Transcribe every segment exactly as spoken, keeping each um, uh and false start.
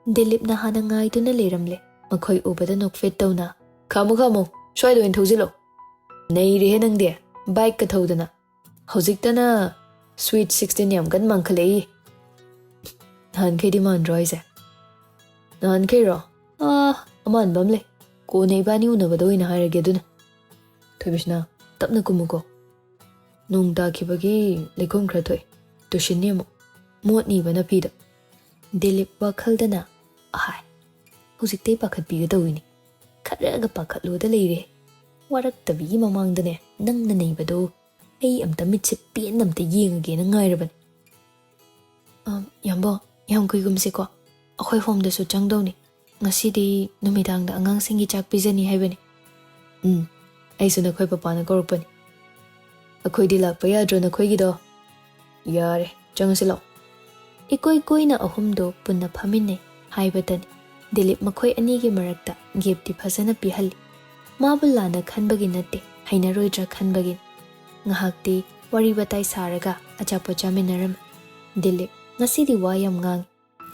ꯗꯤꯂꯤꯞꯅ ꯍꯥꯟꯅ ꯉꯥꯏꯗꯨꯅ ꯂꯩꯔꯝꯂꯦ꯫ ꯃꯈꯣꯏ ꯎꯕꯗ ꯅꯣꯛꯐꯦꯠ ꯇꯧꯅ, "ꯈꯥꯝꯃꯨ, ꯈꯥꯝꯃꯨ, ꯁ꯭ꯋꯥꯏꯗ ꯑꯣꯏꯅ ꯊꯧꯖꯤꯜꯂꯣ꯫ ꯅꯩꯔꯦꯍꯦ ꯅꯪꯗꯤ, ꯕꯥꯏꯛꯀ ꯊꯧꯗꯅ꯫ ꯍꯧꯖꯤꯛꯇꯅ ꯁ꯭ꯋꯤꯠ ꯁꯤꯛꯁꯇꯤꯟ ꯌꯥꯝ ꯀꯟꯅ ꯃꯥꯡꯈꯠꯂꯛꯏ꯫ ꯅꯍꯥꯟꯈꯩꯗꯤ ꯃꯥꯟꯗ꯭ꯔꯣ ꯍꯥꯏꯁꯦ?" "ꯅꯍꯥꯟꯈꯩꯔꯣ? ꯑꯥ, ꯑꯃꯥꯟꯕ ꯑꯃ ꯂꯩ꯫ ꯀꯣꯟꯅ ꯏꯕꯥꯅꯤ ꯎꯅꯕꯗ ꯑꯣꯏꯅ ꯍꯥꯏꯔꯒꯦ ꯑꯗꯨꯅ꯫ ꯊꯣꯏꯕꯤꯁꯅꯥ, ꯇꯞꯅ ꯀꯨꯝꯃꯨꯀꯣ꯫ ꯅꯣꯡ ꯇꯥꯈꯤꯕꯒꯤ ꯂꯩꯈꯣꯝ ꯈꯔ ꯊꯣꯛꯑꯦ꯫ ꯇꯨꯁꯤꯟꯅꯤ ꯑꯃꯨꯛ꯫ ꯃꯣꯠꯅꯤꯕ ꯅꯥꯄꯤꯗ꯫" ꯗꯤꯂꯤꯞ ꯋꯥꯈꯜꯗꯅ, "ꯑꯍꯥꯏ, ꯍꯧꯖꯤꯛꯇꯩ ꯄꯥꯈꯠꯄꯤꯒ ꯇꯧꯏꯅꯤ꯫ ꯈꯔꯒ ꯄꯥꯈꯠꯂꯨꯗ ꯂꯩꯔꯦ꯫ ꯋꯥꯔꯛꯇꯕꯤꯒꯤ ꯃꯃꯥꯡꯗꯅꯦ, ꯅꯪꯅ ꯅꯩꯕꯗꯣ ꯑꯩ ꯑꯝꯇ ꯃꯤꯠꯁꯦ ꯄꯦꯟꯅ ꯑꯝꯇ ꯌꯦꯡꯉꯒꯦꯅ ꯉꯥꯏꯔꯕꯅꯤ꯫" "ꯑ, ꯌꯥꯝꯕꯣ, ꯌꯥꯝ ꯀꯨꯏꯒꯨꯝꯁꯦꯀꯣ꯫ ꯑꯩꯈꯣꯏ ꯍꯣꯝꯗꯁꯨ ꯆꯪꯗꯧꯅꯤ꯫ ꯉꯁꯤꯗꯤ ꯅꯨꯃꯤꯗꯥꯡꯗ ꯑꯉꯥꯡꯁꯤꯡꯒꯤ ꯆꯥꯛ ꯄꯤꯖꯅꯤ ꯍꯥꯏꯕꯅꯤ꯫" "ꯎꯝ, ꯑꯩꯁꯨ ꯅꯈꯣꯏ ꯄꯄꯥꯅ ꯀꯧꯔꯛꯄꯅꯤ꯫" "ꯑꯩꯈꯣꯏꯗꯤ ꯂꯥꯛꯄ ꯌꯥꯗ꯭ꯔꯣ ꯅꯈꯣꯏꯒꯤꯗꯣ?" "ꯌꯥꯔꯦ, ꯆꯪꯉꯁꯤ ꯂꯥꯛꯑꯣ꯫" ꯏꯀꯣꯏ ꯀꯣꯏꯅ ꯑꯍꯨꯝꯗꯣ ꯄꯨꯟꯅ ꯐꯝꯃꯤꯟꯅꯩ ꯍꯥꯏꯕꯇꯅꯤ꯫ ꯗꯤꯂꯤꯞ ꯃꯈꯣꯏ ꯑꯅꯤꯒꯤ ꯃꯔꯛꯇ ꯒꯦꯞꯇꯤ ꯐꯖꯅ ꯄꯤꯍꯜꯂꯤ꯫ ꯃꯥꯕꯨ ꯂꯥꯟꯅ ꯈꯟꯕꯒꯤ ꯅꯠꯇꯦ, ꯍꯩꯅꯔꯣꯏꯗ꯭ꯔꯥ ꯈꯟꯕꯒꯤꯅꯤ꯫ ꯉꯥꯏꯍꯥꯛꯇꯤ ꯋꯥꯔꯤ ꯋꯥꯇꯥꯏ ꯁꯥꯔꯒ ꯑꯆꯥꯄꯣꯠ ꯆꯥꯃꯤꯟꯅꯔꯝꯃꯤ꯫ ꯗꯤꯂꯤꯞ ꯉꯁꯤꯗꯤ ꯋꯥ ꯌꯥꯝ ꯉꯥꯡꯉꯤ꯫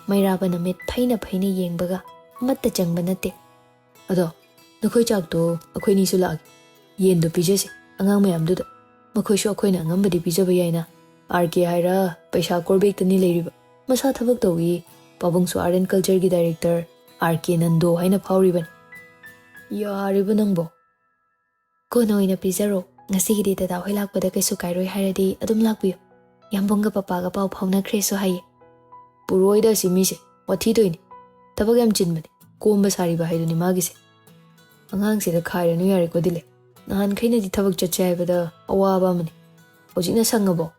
ꯃꯩꯔꯥꯕꯅ ꯃꯤꯠ ꯐꯩꯅ ꯐꯩꯅ ꯌꯦꯡꯕꯒ ꯑꯃꯠꯇ ꯆꯪꯕ ꯅꯠꯇꯦ꯫ "ꯑꯗꯣ, ꯅꯈꯣꯏ ꯆꯥꯛꯇꯣ ꯑꯩꯈꯣꯏꯅꯤꯁꯨ ꯂꯥꯛꯑꯒꯦ꯫ ꯌꯦꯟꯗꯣ ꯄꯤꯖꯁꯦ ꯑꯉꯥꯡ ꯃꯌꯥꯝꯗꯨꯗ꯫ ꯃꯈꯣꯏꯁꯨ ꯑꯩꯈꯣꯏꯅ ꯑꯉꯝꯕꯗꯤ ꯄꯤꯖꯕ ꯌꯥꯏꯅ꯫ ꯑꯥꯔ ꯀꯦ ꯍꯥꯏꯔ ꯄꯩꯁꯥ ꯀꯣꯔꯕꯦꯛꯇꯅꯤ ꯂꯩꯔꯤꯕ꯫ ꯃꯁꯥ ꯊꯕꯛ ꯇꯧꯏ꯫ ꯄꯥꯕꯨꯡꯁꯨ ꯑꯥꯔꯠ ꯑꯦꯟ ꯀꯜꯆꯔꯒꯤ ꯗꯥꯏꯔꯦꯛꯇꯔ ꯑꯥꯔ ꯀꯦ ꯅꯟꯗꯣ ꯍꯥꯏꯅ ꯐꯥꯎꯔꯤꯕꯅꯤ꯫" "ꯌꯥꯔꯦꯕ ꯅꯪꯕꯣ꯫" "ꯀꯣꯟꯅ ꯑꯣꯏꯅ ꯄꯤꯖꯔꯣ꯫ ꯉꯁꯤꯒꯤꯗꯤ ꯗꯗꯥ ꯍꯣꯏ ꯂꯥꯛꯄꯗ ꯀꯩꯁꯨ ꯀꯥꯏꯔꯣꯏ ꯍꯥꯏꯔꯗꯤ ꯑꯗꯨꯝ ꯂꯥꯛꯄꯤꯌꯨ꯫ ꯌꯥꯝꯕꯨꯡꯒ ꯄꯄꯥꯒ ꯄꯥꯎ ꯐꯥꯎꯅꯈ꯭ꯔꯦꯁꯨ ꯍꯥꯏꯌꯦ꯫" "ꯄꯨꯔꯣꯏꯗ ꯑꯁꯤ ꯃꯤꯁꯦ, ꯋꯥꯊꯤ ꯇꯧꯏꯅꯤ꯫ ꯊꯕꯛ ꯌꯥꯝ ꯆꯤꯟꯕꯅꯤ, ꯀꯣꯝꯕ ꯁꯥꯔꯤꯕ ꯍꯥꯏꯗꯨꯅꯤ ꯃꯥꯒꯤꯁꯦ꯫ ꯑꯉꯥꯡꯁꯤꯗ ꯈꯥꯏꯔꯅꯨ ꯌꯥꯔꯦꯀꯣ ꯗꯤꯂꯤꯞ꯫ ꯅꯍꯥꯟꯈꯩꯅꯗꯤ ꯊꯕꯛ ꯆꯠꯁꯦ ꯍꯥꯏꯕꯗ ꯑꯋꯥꯕ ꯑꯃꯅꯤ꯫ ꯍꯧꯖꯤꯛꯅ ꯁꯪꯉꯕꯣ?"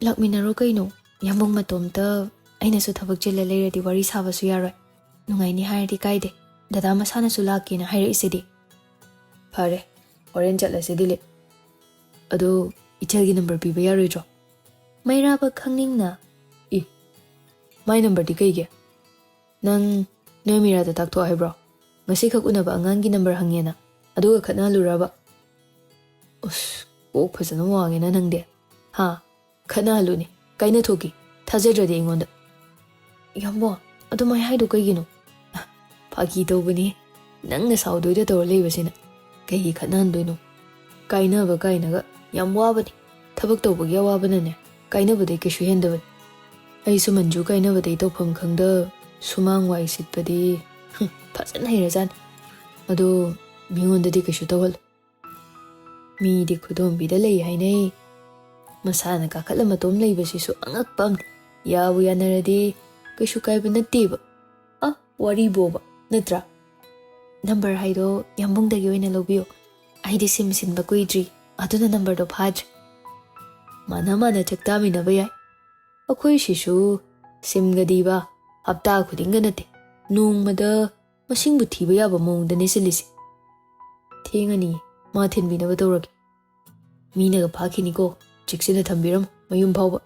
"ꯂꯥꯛꯃꯤꯟꯅꯔꯣ ꯀꯩꯅꯣ꯫ ꯌꯥꯝꯕꯨꯡ ꯃꯇꯣꯝꯇ ꯑꯩꯅꯁꯨ ꯊꯕꯛ ꯆꯤꯜꯂ ꯂꯩꯔꯗꯤ ꯋꯥꯔꯤ ꯁꯥꯕꯁꯨ ꯌꯥꯔꯣꯏ꯫ ꯅꯨꯡꯉꯥꯏꯅꯤ ꯍꯥꯏꯔꯗꯤ ꯀꯥꯏꯗꯦ꯫ ꯗꯗꯥ ꯃꯁꯥꯅꯁꯨ ꯂꯥꯛꯀꯦꯅ ꯍꯥꯏꯔꯛꯏꯁꯤꯗꯤ꯫" "ꯐꯔꯦ, ꯍꯣꯔꯦꯟ ꯆꯠꯂꯁꯦ ꯗꯤꯂꯤꯞ꯫ ꯑꯗꯣ ꯏꯆꯜꯒꯤ ꯅꯝꯕꯔ ꯄꯤꯕ ꯌꯥꯔꯣꯏꯗ꯭ꯔꯣ?" ꯃꯩꯔꯥꯕ ꯈꯪꯅꯤꯡꯅ, "ꯏ, ꯃꯥꯏ ꯅꯝꯕꯔꯗꯤ ꯀꯩꯒꯤ? ꯅꯪ ꯅꯣꯏ ꯃꯤꯔꯥꯗ ꯇꯥꯛꯊꯣꯛ ꯍꯥꯏꯕ꯭ꯔꯣ? ꯉꯁꯤꯈꯛ ꯎꯅꯕ ꯑꯉꯥꯡꯒꯤ ꯅꯝꯕꯔ ꯍꯪꯉꯦꯅ, ꯑꯗꯨꯒ ꯈꯠꯅꯍꯜꯂꯨꯔꯕ?" "ꯑꯁ, ꯀꯣꯛ ꯐꯖꯅ ꯋꯥꯡꯉꯦꯅ ꯅꯪꯗꯤ꯫ ꯍꯥ? ꯈꯠꯅꯍꯜꯂꯨꯅꯤ, ꯀꯥꯏꯅꯊꯣꯛꯈꯤ, ꯊꯥꯖꯗ꯭ꯔꯗꯤ ꯑꯩꯉꯣꯟꯗ꯫" "ꯌꯥꯝꯕꯣ, ꯑꯗꯨꯃꯥꯏ ꯍꯥꯏꯗꯣ ꯀꯩꯒꯤꯅꯣ? ꯐꯥꯒꯤ ꯇꯧꯕꯅꯤ꯫ ꯅꯪꯅ ꯁꯥꯎꯗꯣꯏꯗ ꯇꯧꯔ ꯂꯩꯕꯁꯤꯅ ꯀꯩꯒꯤ ꯈꯠꯅꯍꯟꯗꯣꯏꯅꯣ? ꯀꯥꯏꯅꯕ ꯀꯥꯏꯅꯒ ꯌꯥꯝ ꯋꯥꯕꯅꯤ꯫ ꯊꯕꯛ ꯇꯧꯕꯒꯤ ꯑꯋꯥꯕꯅꯅꯦ ꯀꯥꯏꯅꯕꯗꯩ ꯀꯩꯁꯨ ꯍꯦꯟꯗꯕꯅꯤ꯫ ꯑꯩꯁꯨ ꯃꯟꯖꯨ ꯀꯥꯏꯅꯕꯗꯩ ꯇꯧꯐꯝ ꯈꯪꯗ ꯁꯨꯃꯥꯡ ꯋꯥꯏ ꯁꯤꯠꯄꯗꯤ, ꯍꯨꯝ, ꯐꯖꯅ ꯍꯩꯔꯖꯥꯠꯅꯤ꯫ ꯑꯗꯣ ꯃꯤꯉꯣꯟꯗꯗꯤ ꯀꯩꯁꯨ ꯇꯧꯍꯜꯂꯨ꯫ ꯃꯤꯗꯤ ꯈꯨꯗꯣꯝꯕꯤꯗ ꯂꯩ ꯍꯥꯏꯅꯩ꯫ ꯃꯁꯥꯅ ꯀꯥꯈꯠꯂ ꯃꯇꯣꯝ ꯂꯩꯕꯁꯤꯁꯨ ꯑꯉꯛꯄ ꯑꯃꯅꯤ꯫ ꯌꯥꯕꯨ ꯌꯥꯅꯔꯗꯤ ꯀꯩꯁꯨ ꯀꯥꯏꯕ ꯅꯠꯇꯦꯕ꯫ ꯑ, ꯋꯥꯔꯤꯕꯣꯕ, ꯅꯠꯇ꯭ꯔꯥ? ꯅꯝꯕꯔ ꯍꯥꯏꯗꯣ ꯌꯥꯝꯕꯨꯡꯗꯒꯤ ꯑꯣꯏꯅ ꯂꯧꯕꯤꯌꯣ꯫ ꯑꯩꯗꯤ ꯁꯤꯝ ꯁꯤꯟꯕ ꯀꯨꯏꯗ꯭ꯔꯤ, ꯑꯗꯨꯅ ꯅꯝꯕꯔꯗꯣ ꯐꯥꯗ꯭ꯔꯤ꯫ ꯃꯥꯅ ꯃꯥꯅ ꯆꯥꯛ ꯆꯥꯃꯤꯟꯅꯕ ꯌꯥꯏ꯫ ꯑꯩꯈꯣꯏ ꯁꯤꯁꯨ ꯁꯤꯝꯒꯗꯤꯕ ꯍꯞꯇꯥ ꯈꯨꯗꯤꯡꯒ ꯅꯠꯇꯦ, ꯅꯣꯡꯃꯗ ꯃꯁꯤꯡꯕꯨ ꯊꯤꯕ ꯌꯥꯕ ꯃꯑꯣꯡꯗꯅꯦ ꯁꯤꯜꯂꯤꯁꯦ꯫ ꯊꯦꯡꯉꯅꯤ, ꯃꯥ ꯊꯤꯟꯕꯤꯅꯕ ꯇꯧꯔꯒꯦ꯫ ꯃꯤꯅꯒ ꯐꯥꯈꯤꯅꯤꯀꯣ, ꯆꯦꯛꯁꯤꯟꯅ ꯊꯝꯕꯤꯔꯝꯃꯨ ꯃꯌꯨꯝ ꯐꯥꯎꯕ꯫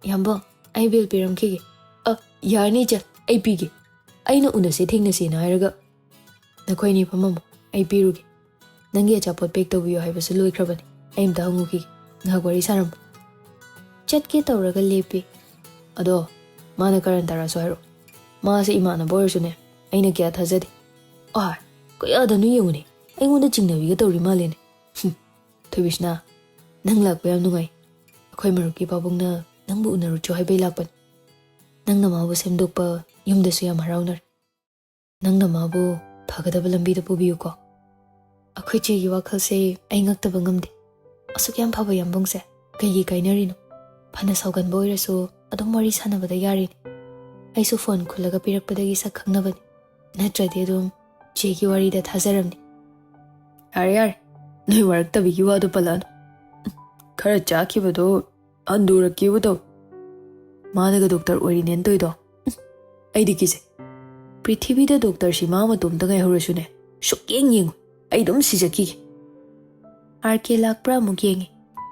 ꯌꯥꯝꯕꯣ, ꯑꯩ ꯕꯦꯜ ꯄꯤꯔꯝꯈꯤꯒꯦ꯫ ꯑ, ꯌꯥꯔꯅꯤ ꯏꯆꯦ, ꯑꯩ ꯄꯤꯒꯦ꯫ ꯑꯩꯅ ꯎꯅꯁꯦ ꯊꯦꯡꯅꯁꯦꯅ ꯍꯥꯏꯔꯒ꯫ ꯅꯈꯣꯏ ꯑꯅꯤ ꯐꯝꯃꯝꯃꯣ, ꯑꯩ ꯄꯤꯔꯨꯒꯦ꯫ ꯅꯪꯒꯤ ꯑꯆꯥꯄꯣꯠ ꯄꯦꯛ ꯇꯧꯕꯤꯌꯣ ꯍꯥꯏꯕꯁꯨ ꯂꯣꯏꯈ꯭ꯔꯕꯅꯤ꯫ ꯑꯩ ꯑꯝꯇ ꯍꯪꯉꯨꯈꯤꯒꯦ꯫ ꯉꯥꯏꯍꯥꯛ ꯋꯥꯔꯤ ꯁꯥꯔꯝꯃꯣ꯫ ꯆꯠꯀꯦ ꯇꯧꯔꯒ ꯂꯦꯞꯄꯤ꯫ ꯑꯗꯣ ꯃꯥꯅ ꯀꯔꯟ ꯇꯥꯔꯛꯑꯁꯨ ꯍꯥꯏꯔꯛꯑꯣ꯫ ꯃꯥꯁꯦ ꯏꯃꯥꯟꯅꯕ ꯑꯣꯏꯔꯁꯨꯅꯦ, ꯑꯩꯅ ꯀꯌꯥ ꯊꯥꯖꯗꯦ꯫ ꯑꯥꯏ, ꯀꯌꯥꯗꯅꯣ ꯌꯦꯡꯉꯨꯅꯦ, ꯑꯩꯉꯣꯟꯗ ꯆꯤꯡꯅꯕꯤꯒ ꯇꯧꯔꯤ ꯃꯥꯜꯂꯦꯅꯦ꯫ ꯍꯨꯝ, ꯊꯣꯏꯕꯤꯁꯅꯥ, ꯅꯪ ꯂꯥꯛꯄ ꯌꯥꯝ ꯅꯨꯡꯉꯥꯏ꯫ ꯑꯩꯈꯣꯏ ꯃꯔꯨꯞꯀꯤ ꯄꯥꯕꯨꯡꯅ ꯅꯪꯕꯨ ꯎꯅꯔꯨꯆꯣ ꯍꯥꯏꯕꯩ ꯂꯥꯛꯄꯅꯤ꯫ ꯅꯪꯅ ꯃꯥꯕꯨ ꯁꯦꯝꯗꯣꯛꯄ ꯌꯨꯝꯗꯁꯨ ꯌꯥꯝ ꯍꯔꯥꯎꯅꯔꯦ꯫ ꯅꯪꯅ ꯃꯥꯕꯨ ꯐꯒꯗꯕ ꯂꯝꯕꯤꯗ ꯄꯨꯕꯤꯌꯨꯀꯣ꯫ ꯑꯩꯈꯣꯏ ꯆꯦꯒꯤ ꯋꯥꯈꯜꯁꯦ ꯑꯩ ꯉꯛꯇꯕ ꯉꯝꯗꯦ꯫ ꯑꯁꯨꯛ ꯌꯥꯝ ꯐꯕ ꯌꯥꯝꯕꯨꯡꯁꯦ ꯀꯩꯒꯤ ꯀꯥꯏꯅꯔꯤꯅꯣ? ꯐꯅ ꯁꯥꯎꯒꯟꯕ ꯑꯣꯏꯔꯁꯨ ꯑꯗꯨꯝ ꯋꯥꯔꯤ ꯁꯥꯟꯅꯕꯗ ꯌꯥꯔꯤꯅꯤ꯫ ꯑꯩꯁꯨ ꯐꯣꯟ ꯈꯨꯜꯂꯒ ꯄꯤꯔꯛꯄꯗꯒꯤ ꯁꯛ ꯈꯪꯅꯕꯅꯤ꯫ ꯅꯠꯇ꯭ꯔꯗꯤ ꯑꯗꯨꯝ ꯆꯦꯒꯤ ꯋꯥꯔꯤꯗ ꯊꯥꯖꯔꯝꯅꯤ꯫ ꯌꯥꯔꯦ, ꯌꯥꯔꯦ꯫ ꯅꯣꯏ ꯋꯥꯔꯛꯇꯕꯤꯒꯤ ꯋꯥꯗꯣ ꯄꯜꯂꯛꯑꯅꯨ꯫ ꯈꯔ ꯆꯥꯈꯤꯕꯗꯣ ꯍꯟꯗꯣꯔꯛꯀꯦꯕꯨ ꯇꯧ꯫ ꯃꯥꯅꯒ ꯗꯣꯛꯇꯔ ꯑꯣꯏꯔꯤꯅꯦꯅ ꯇꯧꯏꯗꯣ꯫ ꯑꯩꯗꯤ ꯀꯤꯖꯩ꯫ ꯄ꯭ꯔꯤꯊꯤꯕꯤꯗ ꯗꯣꯛꯇꯔꯁꯤ ꯃꯥ ꯃꯇꯣꯝꯇ ꯉꯥꯏꯍꯧꯔꯁꯨꯅꯦ, ꯁꯨꯛꯌꯦꯡ ꯌꯦꯡꯉꯨ꯫ ꯑꯩ ꯑꯗꯨꯝ ꯁꯤꯖꯈꯤꯒꯦ꯫ ꯑꯥꯔ ꯀꯦ ꯂꯥꯛꯄ꯭ꯔꯥ ꯑꯃꯨꯛ ꯌꯦꯡꯉꯤ꯫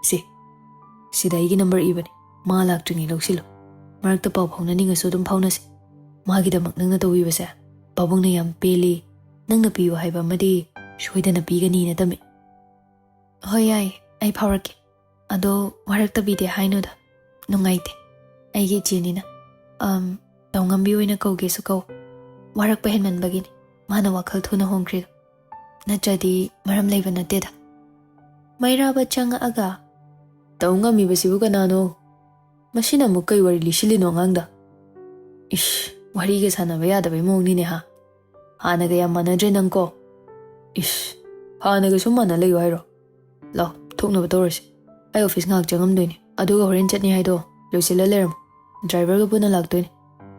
ꯁꯦ, ꯁꯤꯗ ꯑꯩꯒꯤ ꯅꯝꯕꯔ ꯏꯕꯅꯤ꯫ ꯃꯥ ꯂꯥꯛꯇ꯭ꯔꯤꯉꯩ ꯂꯧꯁꯤꯜꯂꯨ꯫ ꯃꯔꯛꯇ ꯄꯥꯎ ꯐꯥꯎꯅꯅꯤꯡꯉꯁꯨ ꯑꯗꯨꯝ ꯐꯥꯎꯅꯁꯤ꯫ ꯃꯥꯒꯤꯗꯃꯛ ꯅꯪꯅ ꯇꯧꯕꯤꯕꯁꯦ ꯄꯥꯕꯨꯡꯅ ꯌꯥꯝ ꯄꯦꯜꯂꯤ꯫ ꯅꯪꯅ ꯄꯤꯌꯨ ꯍꯥꯏꯕ ꯑꯃꯗꯤ ꯁꯣꯏꯗꯅ ꯄꯤꯒꯅꯤꯅ ꯇꯝꯃꯤ꯫ ꯍꯣꯏ, ꯌꯥꯏ, ꯑꯩ ꯐꯥꯎꯔꯛꯀꯦ꯫ ꯑꯗꯣ ꯋꯥꯔꯛꯇꯕꯤꯗꯤ ꯍꯥꯏꯅꯨꯗ꯫ ꯅꯨꯡꯉꯥꯏꯇꯦ꯫ ꯑꯩꯒꯤ ꯏꯆꯦꯅꯤꯅ꯫ ꯑꯝ, ꯇꯧꯉꯝꯕꯤ ꯑꯣꯏꯅ ꯀꯧꯒꯦꯁꯨ ꯀꯧ꯫ ꯋꯥꯔꯛꯄ ꯍꯦꯟꯃꯟꯕꯒꯤꯅꯤ ꯃꯥꯅ ꯋꯥꯈꯜ ꯊꯨꯅ ꯍꯣꯡꯈ꯭ꯔꯤꯗꯣ, ꯅꯠꯇ꯭ꯔꯗꯤ ꯃꯔꯝ ꯂꯩꯕ ꯅꯠꯇꯦꯗ꯫ ꯃꯩꯔꯥꯕ ꯆꯪꯉꯛꯑꯒ, "ꯇꯧ ꯉꯝꯃꯤꯕꯁꯤꯕꯨ ꯀꯅꯥꯅꯣ? ꯃꯁꯤꯅ ꯑꯃꯨꯛ ꯀꯩ ꯋꯥꯔꯤ ꯂꯤꯁꯤꯜꯂꯤꯅꯣ ꯑꯉꯥꯡꯗ? ꯏꯁ, ꯋꯥꯔꯤꯒ ꯁꯥꯟꯅꯕ ꯌꯥꯗꯕꯩ ꯃꯑꯣꯡꯅꯤꯅꯦ ꯍꯥ? ꯍꯥꯟꯅꯒ ꯌꯥꯝ ꯃꯥꯟꯅꯗ꯭ꯔꯦ ꯅꯪꯀꯣ꯫ ꯏꯁ, ꯍꯥꯟꯅꯒ ꯁꯨꯝ ꯃꯥꯟꯅ ꯂꯩꯌꯨ ꯍꯥꯏꯔꯣ? ꯂꯥꯎ, ꯊꯣꯛꯅꯕ ꯇꯧꯔꯁꯤ꯫ ꯑꯩ ꯑꯣꯐꯤꯁ ꯉꯥꯏꯍꯥꯛ ꯆꯪꯉꯝꯗꯣꯏꯅꯤ, ꯑꯗꯨꯒ ꯍꯣꯔꯦꯟ ꯆꯠꯅꯤ ꯍꯥꯏꯗꯣ ꯂꯣꯏꯁꯤꯜꯂ ꯂꯩꯔꯝꯃꯨ꯫ ꯗ꯭ꯔꯥꯏꯚꯔꯒ ꯄꯨꯟꯅ ꯂꯥꯛꯇꯣꯏꯅꯤ,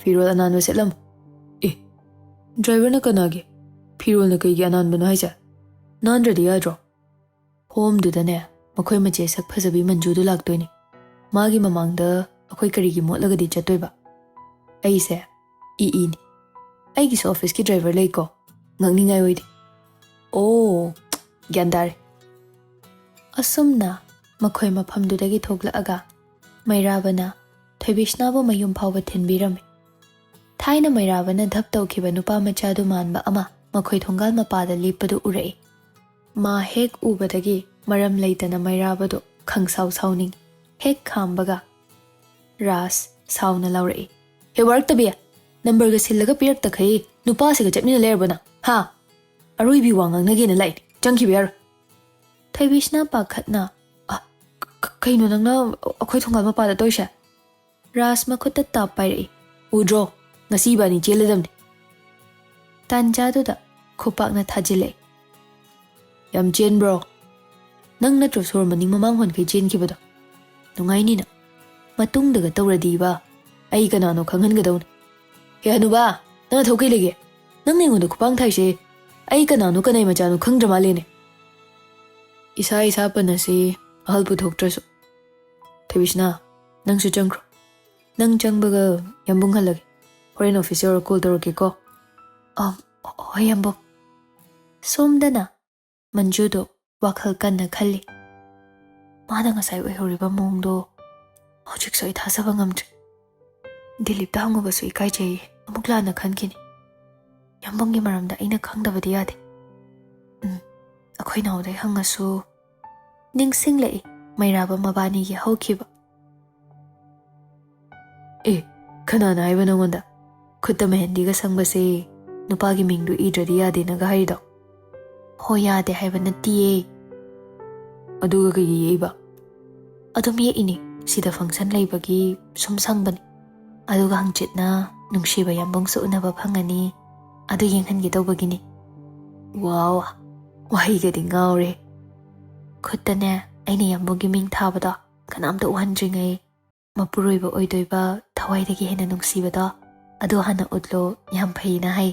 ꯐꯤꯔꯣꯜ ꯑꯅꯥꯟꯕ ꯁꯦꯠꯂꯝꯃꯨ꯫" "ꯑꯦ, ꯗ꯭ꯔꯥꯏꯚꯔꯅ ꯀꯅꯥꯒꯤ? ꯐꯤꯔꯣꯜꯅ ꯀꯩꯒꯤ ꯑꯅꯥꯟꯕꯅꯣ ꯍꯥꯏꯁꯦ? ꯅꯥꯟꯗ꯭ꯔꯗꯤ ꯌꯥꯗ꯭ꯔꯣ?" ꯍꯣꯝꯗꯨꯗꯅꯦ ꯃꯈꯣꯏ ꯃꯆꯦ ꯁꯛ ꯐꯖꯕꯤ ꯃꯟꯖꯨꯗꯨ ꯂꯥꯛꯇꯣꯏꯅꯤ꯫ ꯃꯥꯒꯤ ꯃꯃꯥꯡꯗ ꯑꯩꯈꯣꯏ ꯀꯔꯤꯒꯤ ꯃꯣꯠꯂꯒꯗꯤ ꯆꯠꯇꯣꯏꯕ? ꯑꯩꯁꯦ ꯏ ꯏꯅꯤ꯫ ꯑꯩꯒꯤꯁꯨ ꯑꯣꯐꯤꯁꯀꯤ ꯗ꯭ꯔꯥꯏꯚꯔ ꯂꯩꯀꯣ, ꯉꯛꯅꯤꯡꯉꯥꯏ ꯑꯣꯏꯗꯦ꯫ ꯑꯣ, ꯒ꯭ꯌꯥꯟ ꯇꯥꯔꯦ꯫ ꯑꯁꯨꯝꯅ ꯃꯈꯣꯏ ꯃꯐꯝꯗꯨꯗꯒꯤ ꯊꯣꯛꯂꯛꯑꯒ ꯃꯩꯔꯥꯕꯅ ꯊꯣꯏꯕꯤꯁꯅꯥꯕꯨ ꯃꯌꯨꯝ ꯐꯥꯎꯕ ꯊꯤꯟꯕꯤꯔꯝꯃꯤ꯫ ꯊꯥꯏꯅ ꯃꯩꯔꯥꯕꯅ ꯙꯞ ꯇꯧꯈꯤꯕ ꯅꯨꯄꯥ ꯃꯆꯥꯗꯨ ꯃꯥꯟꯕ ꯑꯃ ꯃꯈꯣꯏ ꯊꯣꯡꯒꯥꯜ ꯃꯄꯥꯗ ꯂꯦꯞꯄꯗꯨ ꯎꯔꯛꯏ꯫ ꯃꯥ ꯍꯦꯛ ꯎꯕꯗꯒꯤ ꯃꯔꯝ ꯂꯩꯇꯅ ꯃꯩꯔꯥꯕꯗꯨ ꯈꯪꯁꯥꯎ ꯁꯥꯎꯅꯤꯡꯏ꯫ ꯍꯦꯛ ꯈꯥꯝꯕꯒ ꯔꯥꯖ ꯁꯥꯎꯅ ꯂꯥꯎꯔꯛꯏ, "ꯍꯦ ꯋꯥꯔꯛꯇꯕꯤ, ꯅꯝꯕꯔꯒ ꯁꯤꯜꯂꯒ ꯄꯤꯔꯛꯇꯈꯩ ꯅꯨꯄꯥꯁꯤꯒ ꯆꯠꯃꯤꯟꯅ ꯂꯩꯔꯕ ꯅꯪ, ꯍꯥ? ꯑꯔꯣꯏꯕꯤ ꯋꯥ ꯉꯥꯡꯅꯒꯦꯅ ꯂꯥꯛꯏꯅꯦ, ꯆꯪꯈꯤꯕ ꯌꯥꯔꯣꯏ꯫" ꯊꯣꯏꯕꯤꯁꯅꯥ ꯄꯥꯈꯠꯅ, "ꯑ, ꯀ-, ꯀ-, ꯀꯩꯅꯣ ꯅꯪꯅ ꯑꯩꯈꯣꯏ ꯊꯣꯡꯒꯥꯜ ꯃꯄꯥꯗ ꯇꯧꯔꯤꯁꯦ?" ꯔꯥꯖ ꯃꯈꯨꯠꯇ ꯇꯥꯞ ꯄꯥꯏꯔꯛꯏ꯫ "ꯎꯗ꯭ꯔꯣ? ꯉꯁꯤ ꯏꯕꯥꯅꯤ ꯆꯦꯜꯂꯗꯝꯅꯤ꯫" ꯇꯥꯟꯖꯥꯗꯨꯗ ꯈꯨꯄꯥꯛꯅ ꯊꯥꯖꯤꯜꯂꯛꯏ꯫ "ꯌꯥꯝ ꯆꯦꯟꯕ꯭ꯔꯣ? ꯅꯪ ꯅꯠꯇ꯭ꯔꯣ ꯁꯣꯔ ꯃꯅꯤꯡ ꯃꯃꯥꯡ ꯍꯣꯟꯈꯩ ꯆꯦꯟꯈꯤꯕꯗꯣ? ꯅꯨꯡꯉꯥꯏꯅꯤꯅ꯫ ꯃꯇꯨꯡꯗꯒ ꯇꯧꯔꯗꯤꯕ ꯑꯩ ꯀꯅꯥꯅꯣ ꯈꯪꯍꯟꯒꯗꯧꯅꯤ꯫" "ꯍꯦ ꯍꯅꯨꯕꯥ, ꯅꯪ ꯅꯊꯧ ꯀꯩ ꯂꯩꯒꯦ? ꯅꯪꯅ ꯑꯩꯉꯣꯟꯗ ꯈꯨꯄꯥꯡ ꯊꯥꯏꯁꯦ ꯑꯩ ꯀꯅꯥꯅꯣ ꯀꯅꯥꯏ ꯃꯆꯥꯅꯣ ꯈꯪꯗ꯭ꯔ ꯃꯥꯜꯂꯦꯅꯦ꯫" "ꯏꯁꯥ ꯏꯁꯥ ꯄꯟꯅꯁꯤ, ꯑꯍꯜ ꯄꯨꯊꯣꯛꯇ꯭ꯔꯁꯨ꯫ ꯊꯣꯏꯕꯤꯁꯅꯥ, ꯅꯪꯁꯨ ꯆꯪꯈ꯭ꯔꯣ꯫ ꯅꯪ ꯆꯪꯕꯒ ꯌꯥꯝꯕꯨꯡ ꯍꯜꯂꯒꯦ꯫ ꯍꯣꯔꯦꯟ ꯑꯣꯐꯤꯁ ꯌꯧꯔ ꯀꯣꯜ ꯇꯧꯔꯛꯀꯦꯀꯣ꯫" "ꯑ, ꯍꯣꯏ ꯌꯥꯝꯕꯨꯡ꯫" ꯁꯣꯝꯗꯅ ꯃꯟꯖꯨꯗꯣ ꯋꯥꯈꯜ ꯀꯟꯅ ꯈꯜꯂꯤ꯫ ꯃꯥꯅ ꯉꯁꯥꯏ ꯑꯣꯏꯍꯧꯔꯤꯕ ꯃꯑꯣꯡꯗꯣ ꯍꯧꯖꯤꯛꯁꯨ ꯑꯩ ꯊꯥꯖꯕ ꯉꯝꯗ꯭ꯔꯦ꯫ ꯗꯤꯂꯤꯞꯇ ꯍꯪꯉꯨꯕꯁꯨ ꯏꯀꯥꯏꯖꯩ, ꯑꯃꯨꯛ ꯂꯥꯟꯅ ꯈꯟꯈꯤꯅꯤ꯫ ꯌꯥꯝꯕꯨꯡꯒꯤ ꯃꯔꯝꯗ ꯑꯩꯅ ꯈꯪꯗꯕꯗꯤ ꯌꯥꯗꯦ꯫ ꯎꯝ, ꯑꯩꯈꯣꯏ ꯅꯥꯎꯗꯩ ꯍꯪꯉꯁꯨ꯫ ꯅꯤꯡꯁꯤꯡꯂꯛꯏ ꯃꯩꯔꯥꯕ ꯃꯕꯥꯅꯤꯒꯤ ꯍꯧꯈꯤꯕ꯫ "ꯑꯦ, ꯀꯅꯥꯅ ꯍꯥꯏꯕ ꯅꯪꯉꯣꯟꯗ? ꯈꯨꯠꯇ ꯃꯦꯍꯦꯟꯗꯤꯒ ꯁꯪꯕꯁꯦ ꯅꯨꯄꯥꯒꯤ ꯃꯤꯡꯗꯨ ꯏꯗ꯭ꯔꯗꯤ ꯌꯥꯗꯦꯅꯒ ꯍꯥꯏꯔꯤꯗꯣ? ꯍꯣꯏ, ꯌꯥꯗꯦ ꯍꯥꯏꯕ ꯅꯠꯇꯤꯌꯦ꯫ ꯑꯗꯨꯒ ꯀꯩꯒꯤ ꯌꯦꯛꯏꯕ? ꯑꯗꯨꯝ ꯌꯦꯛꯏꯅꯦ꯫ ꯁꯤꯗ function ꯂꯩꯕꯒꯤ ꯁꯨꯝ ꯁꯪꯕꯅꯤ꯫ ꯑꯗꯨꯒ ꯍꯪꯆꯤꯠꯅ ꯅꯨꯡꯁꯤꯕ ꯌꯥꯝꯕꯨꯡꯁꯨ ꯎꯅꯕ ꯐꯪꯉꯅꯤ꯫ ꯑꯗꯨ ꯌꯦꯡꯍꯟꯒꯦ ꯇꯧꯕꯒꯤꯅꯤ꯫ ꯋꯥꯎ, ꯋꯥꯍꯩꯒꯗꯤ ꯉꯥꯎꯔꯦ꯫ ꯈꯨꯠꯇꯅꯦ, ꯑꯩꯅ ꯌꯥꯝꯕꯨꯡꯒꯤ ꯃꯤꯡ ꯊꯥꯕꯗꯣ ꯀꯅꯥꯝꯇ ꯎꯍꯟꯗ꯭ꯔꯤꯉꯩ ꯃꯄꯨꯔꯣꯏꯕ ꯑꯣꯏꯗꯣꯏꯕ ꯊꯋꯥꯏꯗꯒꯤ ꯍꯦꯟꯅ ꯅꯨꯡꯁꯤꯕꯗꯣ, ꯑꯗꯨ ꯍꯥꯟꯅ ꯎꯠꯂꯣ, ꯌꯥꯝ ꯐꯩꯅ ꯍꯥꯏ꯫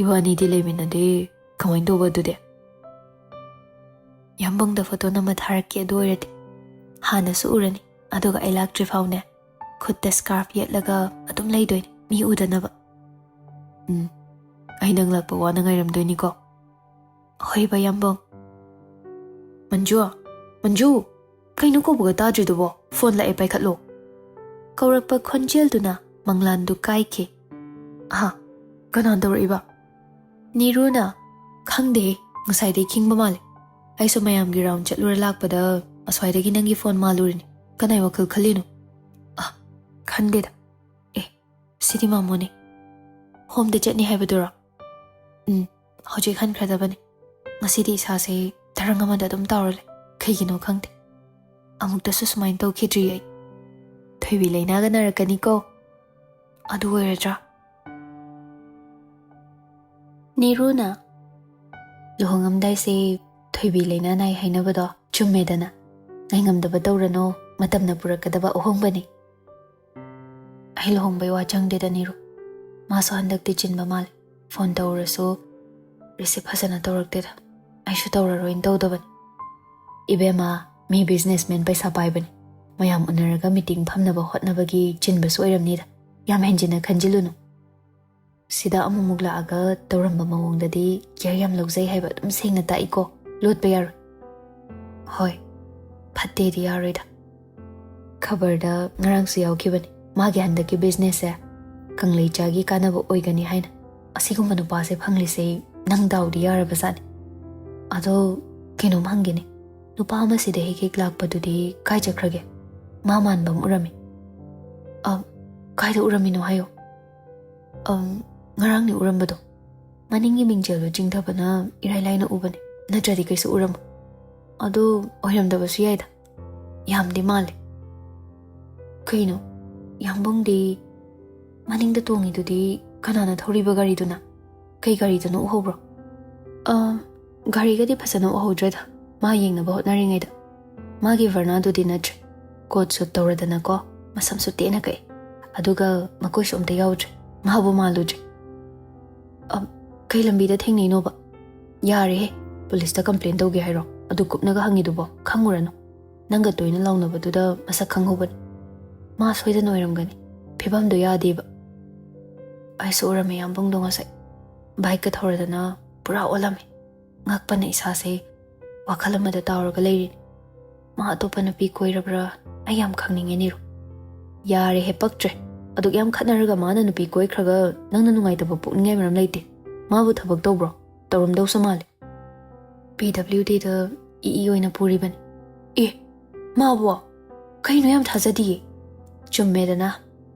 ꯏꯕꯥꯅꯤꯗꯤ ꯂꯩꯃꯤꯟꯅꯗꯦ, ꯀꯃꯥꯏꯅ ꯇꯧꯕ ꯑꯗꯨꯗꯤ? ꯌꯥꯝꯕꯨꯡꯗ photo ꯅꯝꯃ ꯊꯥꯔꯛꯀꯦ, ꯑꯗꯨ ꯑꯣꯏꯔꯗꯤ꯫ ꯍꯥꯟꯅꯁꯨ ꯎꯔꯅꯤ, ꯑꯗꯨꯒ ꯑꯩ ꯂꯥꯛꯇ꯭ꯔꯤ ꯐꯥꯎꯅꯦ ꯈꯨꯠꯇ scarf ꯌꯦꯠꯂꯒ ꯑꯗꯨꯝ ꯂꯩꯗꯣꯏꯅꯦ, ꯃꯤ ꯎꯗꯅꯕ꯫ ꯎꯝ, ꯑꯩ ꯅꯪ ꯂꯥꯛꯄ ꯋꯥꯅ ꯉꯥꯏꯔꯝꯗꯣꯏꯅꯤꯀꯣ꯫ ꯍꯣꯏꯕ, ꯌꯥꯝꯕꯨꯡ꯫ ꯃꯟꯖꯨ, ꯃꯟꯖꯨ, ꯀꯩꯅꯣ ꯀꯧꯕꯒ ꯇꯥꯗ꯭ꯔꯤꯗꯨꯕꯣ? Phone ꯂꯥꯛꯑꯦ, ꯄꯥꯏꯈꯠꯂꯣ꯫ ꯀꯧꯔꯛꯄ ꯈꯣꯟꯖꯦꯜꯗꯨꯅ ꯃꯪꯂꯥꯟꯗꯨ ꯀꯥꯏꯈꯤ꯫ ꯑꯍꯥ, ꯀꯅꯥꯅ ꯇꯧꯔꯛꯏꯕ? ꯅꯤꯔꯨꯅ꯫ ꯈꯪꯗꯦ, ꯉꯁꯥꯏꯗꯩ ꯈꯤꯡꯕ ꯃꯥꯜꯂꯦ꯫ ꯑꯩꯁꯨ ꯃꯌꯥꯝꯒꯤ round ꯆꯠꯂꯨꯔ ꯂꯥꯛꯄꯗ ꯑꯁ꯭ꯋꯥꯏꯗꯒꯤ ꯅꯪꯒꯤ phone ꯃꯥꯜꯂꯨꯔꯤꯅꯤ꯫ ꯀꯅꯥꯏ ꯋꯥꯈꯜ ꯈꯜꯂꯤꯅꯣ? ꯑ, ꯈꯟꯗꯦꯗ꯫ ꯑꯦ, ꯁꯤꯗꯤ ꯃꯥꯃꯣꯅꯦ꯫ Home ꯗ ꯆꯠꯅꯤ ꯍꯥꯏꯕꯗꯨꯔꯣ? ꯎꯝ, ꯍꯧꯖꯤꯛ ꯍꯟꯈ꯭ꯔꯗꯕꯅꯤ꯫ ꯉꯁꯤꯗꯤ ꯏꯁꯥꯁꯦ ꯇꯔꯪ ꯑꯃꯗ ꯑꯗꯨꯝ ꯇꯥꯎꯔ ꯂꯩ꯫ ꯀꯩꯒꯤꯅꯣ ꯈꯪꯗꯦ꯫ ꯑꯃꯨꯛꯇꯁꯨ ꯁꯨꯃꯥꯏꯅ ꯇꯧꯈꯤꯗ꯭ꯔꯤ ꯑꯩ꯫ ꯊꯣꯏꯕꯤ ꯂꯩꯅꯥꯒ ꯅꯥꯔꯛꯀꯅꯤꯀꯣ꯫ ꯑꯗꯨ ꯑꯣꯏꯔꯗ꯭ꯔꯥ? ꯅꯤꯔꯨꯅ, ꯂꯨꯍꯣꯡꯉꯝꯗꯥꯏꯁꯦ ꯊꯣꯏꯕꯤ ꯂꯩꯅꯥ ꯅꯥꯏ ꯍꯥꯏꯅꯕꯗꯣ ꯆꯨꯝꯃꯦꯗꯅ꯫ ꯉꯥꯏꯉꯝꯗꯕ ꯇꯧꯔꯅꯣ, ꯃꯇꯝꯅ ꯄꯨꯔꯛꯀꯗꯕ ꯑꯍꯣꯡꯕꯅꯤ꯫ ꯑꯩ ꯂꯨꯍꯣꯡꯕꯩ ꯋꯥ ꯆꯪꯗꯦꯗ, ꯅꯤꯔꯨ꯫ ꯃꯥꯁꯨ ꯍꯟꯗꯛꯇꯤ ꯆꯤꯟꯕ ꯃꯥꯜꯂꯦ꯫ Phone ꯇꯧꯔꯁꯨ receive ꯐꯖꯅ ꯇꯧꯔꯛꯇꯦꯗ꯫ ꯑꯩꯁꯨ ꯇꯧꯔꯔꯣꯏꯅ ꯇꯧꯗꯕꯅꯤ꯫ ꯏꯕꯦꯝꯃ, ꯃꯤ businessman ꯄꯩꯁꯥ ꯄꯥꯏꯕꯅꯤ꯫ ꯃꯌꯥꯝ ꯎꯅꯔꯒ meeting ꯐꯝꯅꯕ ꯍꯣꯠꯅꯕꯒꯤ ꯆꯤꯟꯕꯁꯨ ꯑꯣꯏꯔꯝꯅꯤꯗ꯫ ꯌꯥꯝ ꯍꯦꯟꯖꯤꯟꯅ ꯈꯟꯖꯤꯜꯂꯨꯅꯨ꯫ ꯁꯤꯗ ꯑꯃꯨꯛꯃꯨꯛ ꯂꯥꯛꯑꯒ ꯇꯧꯔꯝꯕ ꯃꯑꯣꯡꯗꯗꯤ care ꯌꯥꯝ ꯂꯧꯖꯩ ꯍꯥꯏꯕ ꯑꯗꯨꯝ ꯁꯦꯡꯅ ꯇꯥꯛꯏꯀꯣ꯫ ꯂꯣꯠꯄ ꯌꯥꯔꯣꯏ꯫ ꯍꯣꯏ, ꯐꯠꯇꯦꯗꯤ ꯌꯥꯔꯣꯏꯗ꯫ ꯈꯕꯔꯗ ꯉꯔꯥꯡꯁꯨ ꯌꯥꯎꯈꯤꯕꯅꯤ, ꯃꯥꯒꯤ ꯍꯟꯗꯛꯀꯤ business ꯁꯦ ꯀꯪꯂꯩꯆꯥꯒꯤ ꯀꯥꯟꯅꯕ ꯑꯣꯏꯒꯅꯤ ꯍꯥꯏꯅ꯫ ꯑꯁꯤꯒꯨꯝꯕ ꯅꯨꯄꯥꯁꯦ ꯐꯪꯂꯤꯁꯦ ꯅꯪ ꯗꯥꯎꯗꯤ ꯌꯥꯔꯕꯖꯥꯠꯅꯤ꯫ ꯑꯗꯣ ꯀꯩꯅꯣꯝ ꯍꯪꯒꯦꯅꯦ, ꯅꯨꯄꯥ ꯑꯃ ꯁꯤꯗ ꯍꯦꯛ ꯍꯦꯛ ꯂꯥꯛꯄꯗꯨꯗꯤ ꯀꯥꯏ ꯆꯠꯈ꯭ꯔꯒꯦ? ꯃꯥ ꯃꯥꯟꯕ ꯑꯃ ꯎꯔꯝꯃꯤ꯫ ꯑ, ꯀꯥꯏꯗ ꯎꯔꯝꯃꯤꯅꯣ ꯍꯥꯏꯌꯣ꯫ ꯑꯝ, ꯉꯔꯥꯡꯅꯤ ꯎꯔꯝꯕꯗꯣ꯫ ꯃꯅꯤꯡꯒꯤ ꯃꯤꯡꯖꯦꯜꯗꯣ ꯆꯤꯡꯊꯕꯅ ꯏꯔꯥꯏ ꯂꯥꯏꯅ ꯎꯕꯅꯦ, ꯅꯠꯇ꯭ꯔꯗꯤ ꯀꯩꯁꯨ ꯎꯔꯝꯃꯣꯏ꯫ ꯑꯗꯣ ꯑꯣꯏꯔꯝꯗꯕꯁꯨ ꯌꯥꯏꯗ, ꯌꯥꯝꯗꯤ ꯃꯥꯜꯂꯦ꯫ ꯀꯩꯅꯣ, ꯌꯥꯝꯕꯨꯡꯗꯤ ꯃꯅꯤꯡꯗ ꯇꯣꯡꯉꯤꯗꯨꯗꯤ ꯀꯅꯥꯅ ꯊꯧꯔꯤꯕ ꯒꯥꯔꯤꯗꯨꯅ? ꯀꯩ ꯒꯥꯔꯤꯗꯅꯣ ꯎꯍꯧꯕ꯭ꯔꯣ? ꯑ, ꯒꯥꯔꯤꯒꯗꯤ ꯐꯖꯅ ꯎꯍꯧꯗ꯭ꯔꯦꯗ, ꯃꯥ ꯌꯦꯡꯅꯕ ꯍꯣꯠꯅꯔꯤꯉꯩꯗ꯫ ꯃꯥꯒꯤ ꯚꯔꯅꯥꯗꯨꯗꯤ ꯅꯠꯇ꯭ꯔꯦ, ꯀꯣꯠ ꯁꯨꯠ ꯇꯧꯔꯗꯅꯀꯣ, ꯃꯁꯝꯁꯨ ꯇꯦꯟꯅ ꯀꯛꯑꯦ, ꯑꯗꯨꯒ ꯃꯀꯣꯏꯁꯨ ꯑꯝꯇ ꯌꯥꯎꯗ꯭ꯔꯦ, ꯃꯥꯕꯨ ꯃꯥꯜꯂꯨꯗ꯭ꯔꯦ꯫ ꯑ, ꯀꯩ ꯂꯝꯕꯤꯗ ꯊꯦꯡꯅꯩꯅꯣꯕ? ꯌꯥꯔꯦꯍꯦ, ꯄꯨꯂꯤꯁꯇ ꯀꯝꯄ꯭ꯂꯦꯟ ꯇꯧꯒꯦ ꯍꯥꯏꯔꯣ? ꯑꯗꯨ ꯀꯨꯞꯅꯒ ꯍꯪꯉꯤꯗꯨꯕꯣ? ꯈꯪꯉꯨꯔꯅꯨ, ꯅꯪꯒ ꯇꯣꯏꯅ ꯂꯥꯎꯅꯕꯗꯨꯗ ꯃꯁꯛ ꯈꯪꯍꯧꯕꯅꯤ꯫ ꯃꯥ ꯁꯣꯏꯗꯅ ꯑꯣꯏꯔꯝꯒꯅꯤ, ꯐꯤꯕꯝꯗꯣ ꯌꯥꯗꯦꯕ꯫ ꯑꯩꯁꯨ ꯎꯔꯝꯃꯦ ꯌꯥꯝꯕꯨꯡꯗꯣ ꯉꯁꯥꯏ, ꯕꯥꯏꯛꯀ ꯊꯧꯔꯗꯅ ꯄꯨꯔꯥ ꯑꯣꯜꯂꯝꯃꯦ꯫ ꯉꯛꯄꯅ ꯏꯁꯥꯁꯦ ꯋꯥꯈꯜ ꯑꯃꯗ ꯇꯥꯎꯔꯒ ꯂꯩꯔꯤꯅꯤ꯫ ꯃꯥ ꯑꯇꯣꯞꯄ ꯅꯨꯄꯤ ꯀꯣꯏꯔꯕ꯭ꯔꯥ? ꯑꯩ ꯌꯥꯝ ꯈꯪꯅꯤꯡꯉꯦ ꯅꯤꯔꯨ꯫ ꯌꯥꯔꯦꯍꯦ, ꯄꯛꯇ꯭ꯔꯦ꯫ ꯑꯗꯨꯛ ꯌꯥꯝ ꯈꯠꯅꯔꯒ ꯃꯥꯅ ꯅꯨꯄꯤ ꯀꯣꯏꯈ꯭ꯔꯒ ꯅꯪꯅ ꯅꯨꯡꯉꯥꯏꯇꯕ ꯄꯣꯛꯅꯤꯡꯉꯥꯏ ꯃꯔꯝ ꯂꯩꯇꯦ꯫ ꯃꯥꯕꯨ ꯊꯕꯛ ꯇꯧꯕ꯭ꯔꯣ? ꯇꯧꯔꯝꯗꯧꯁꯨ ꯃꯥꯜꯂꯦ꯫ ꯄꯤ ꯗꯕ꯭ꯂꯤꯎ ꯗꯤꯗ ꯏ ꯏ ꯑꯣꯏꯅ ꯄꯨꯔꯤꯕꯅꯤ꯫ ꯑꯦ, ꯃꯥꯕꯣ? ꯀꯩꯅꯣ, ꯌꯥꯝ ꯊꯥꯖꯗꯤꯌꯦ꯫ ꯆꯨꯝꯃꯦꯗꯅ,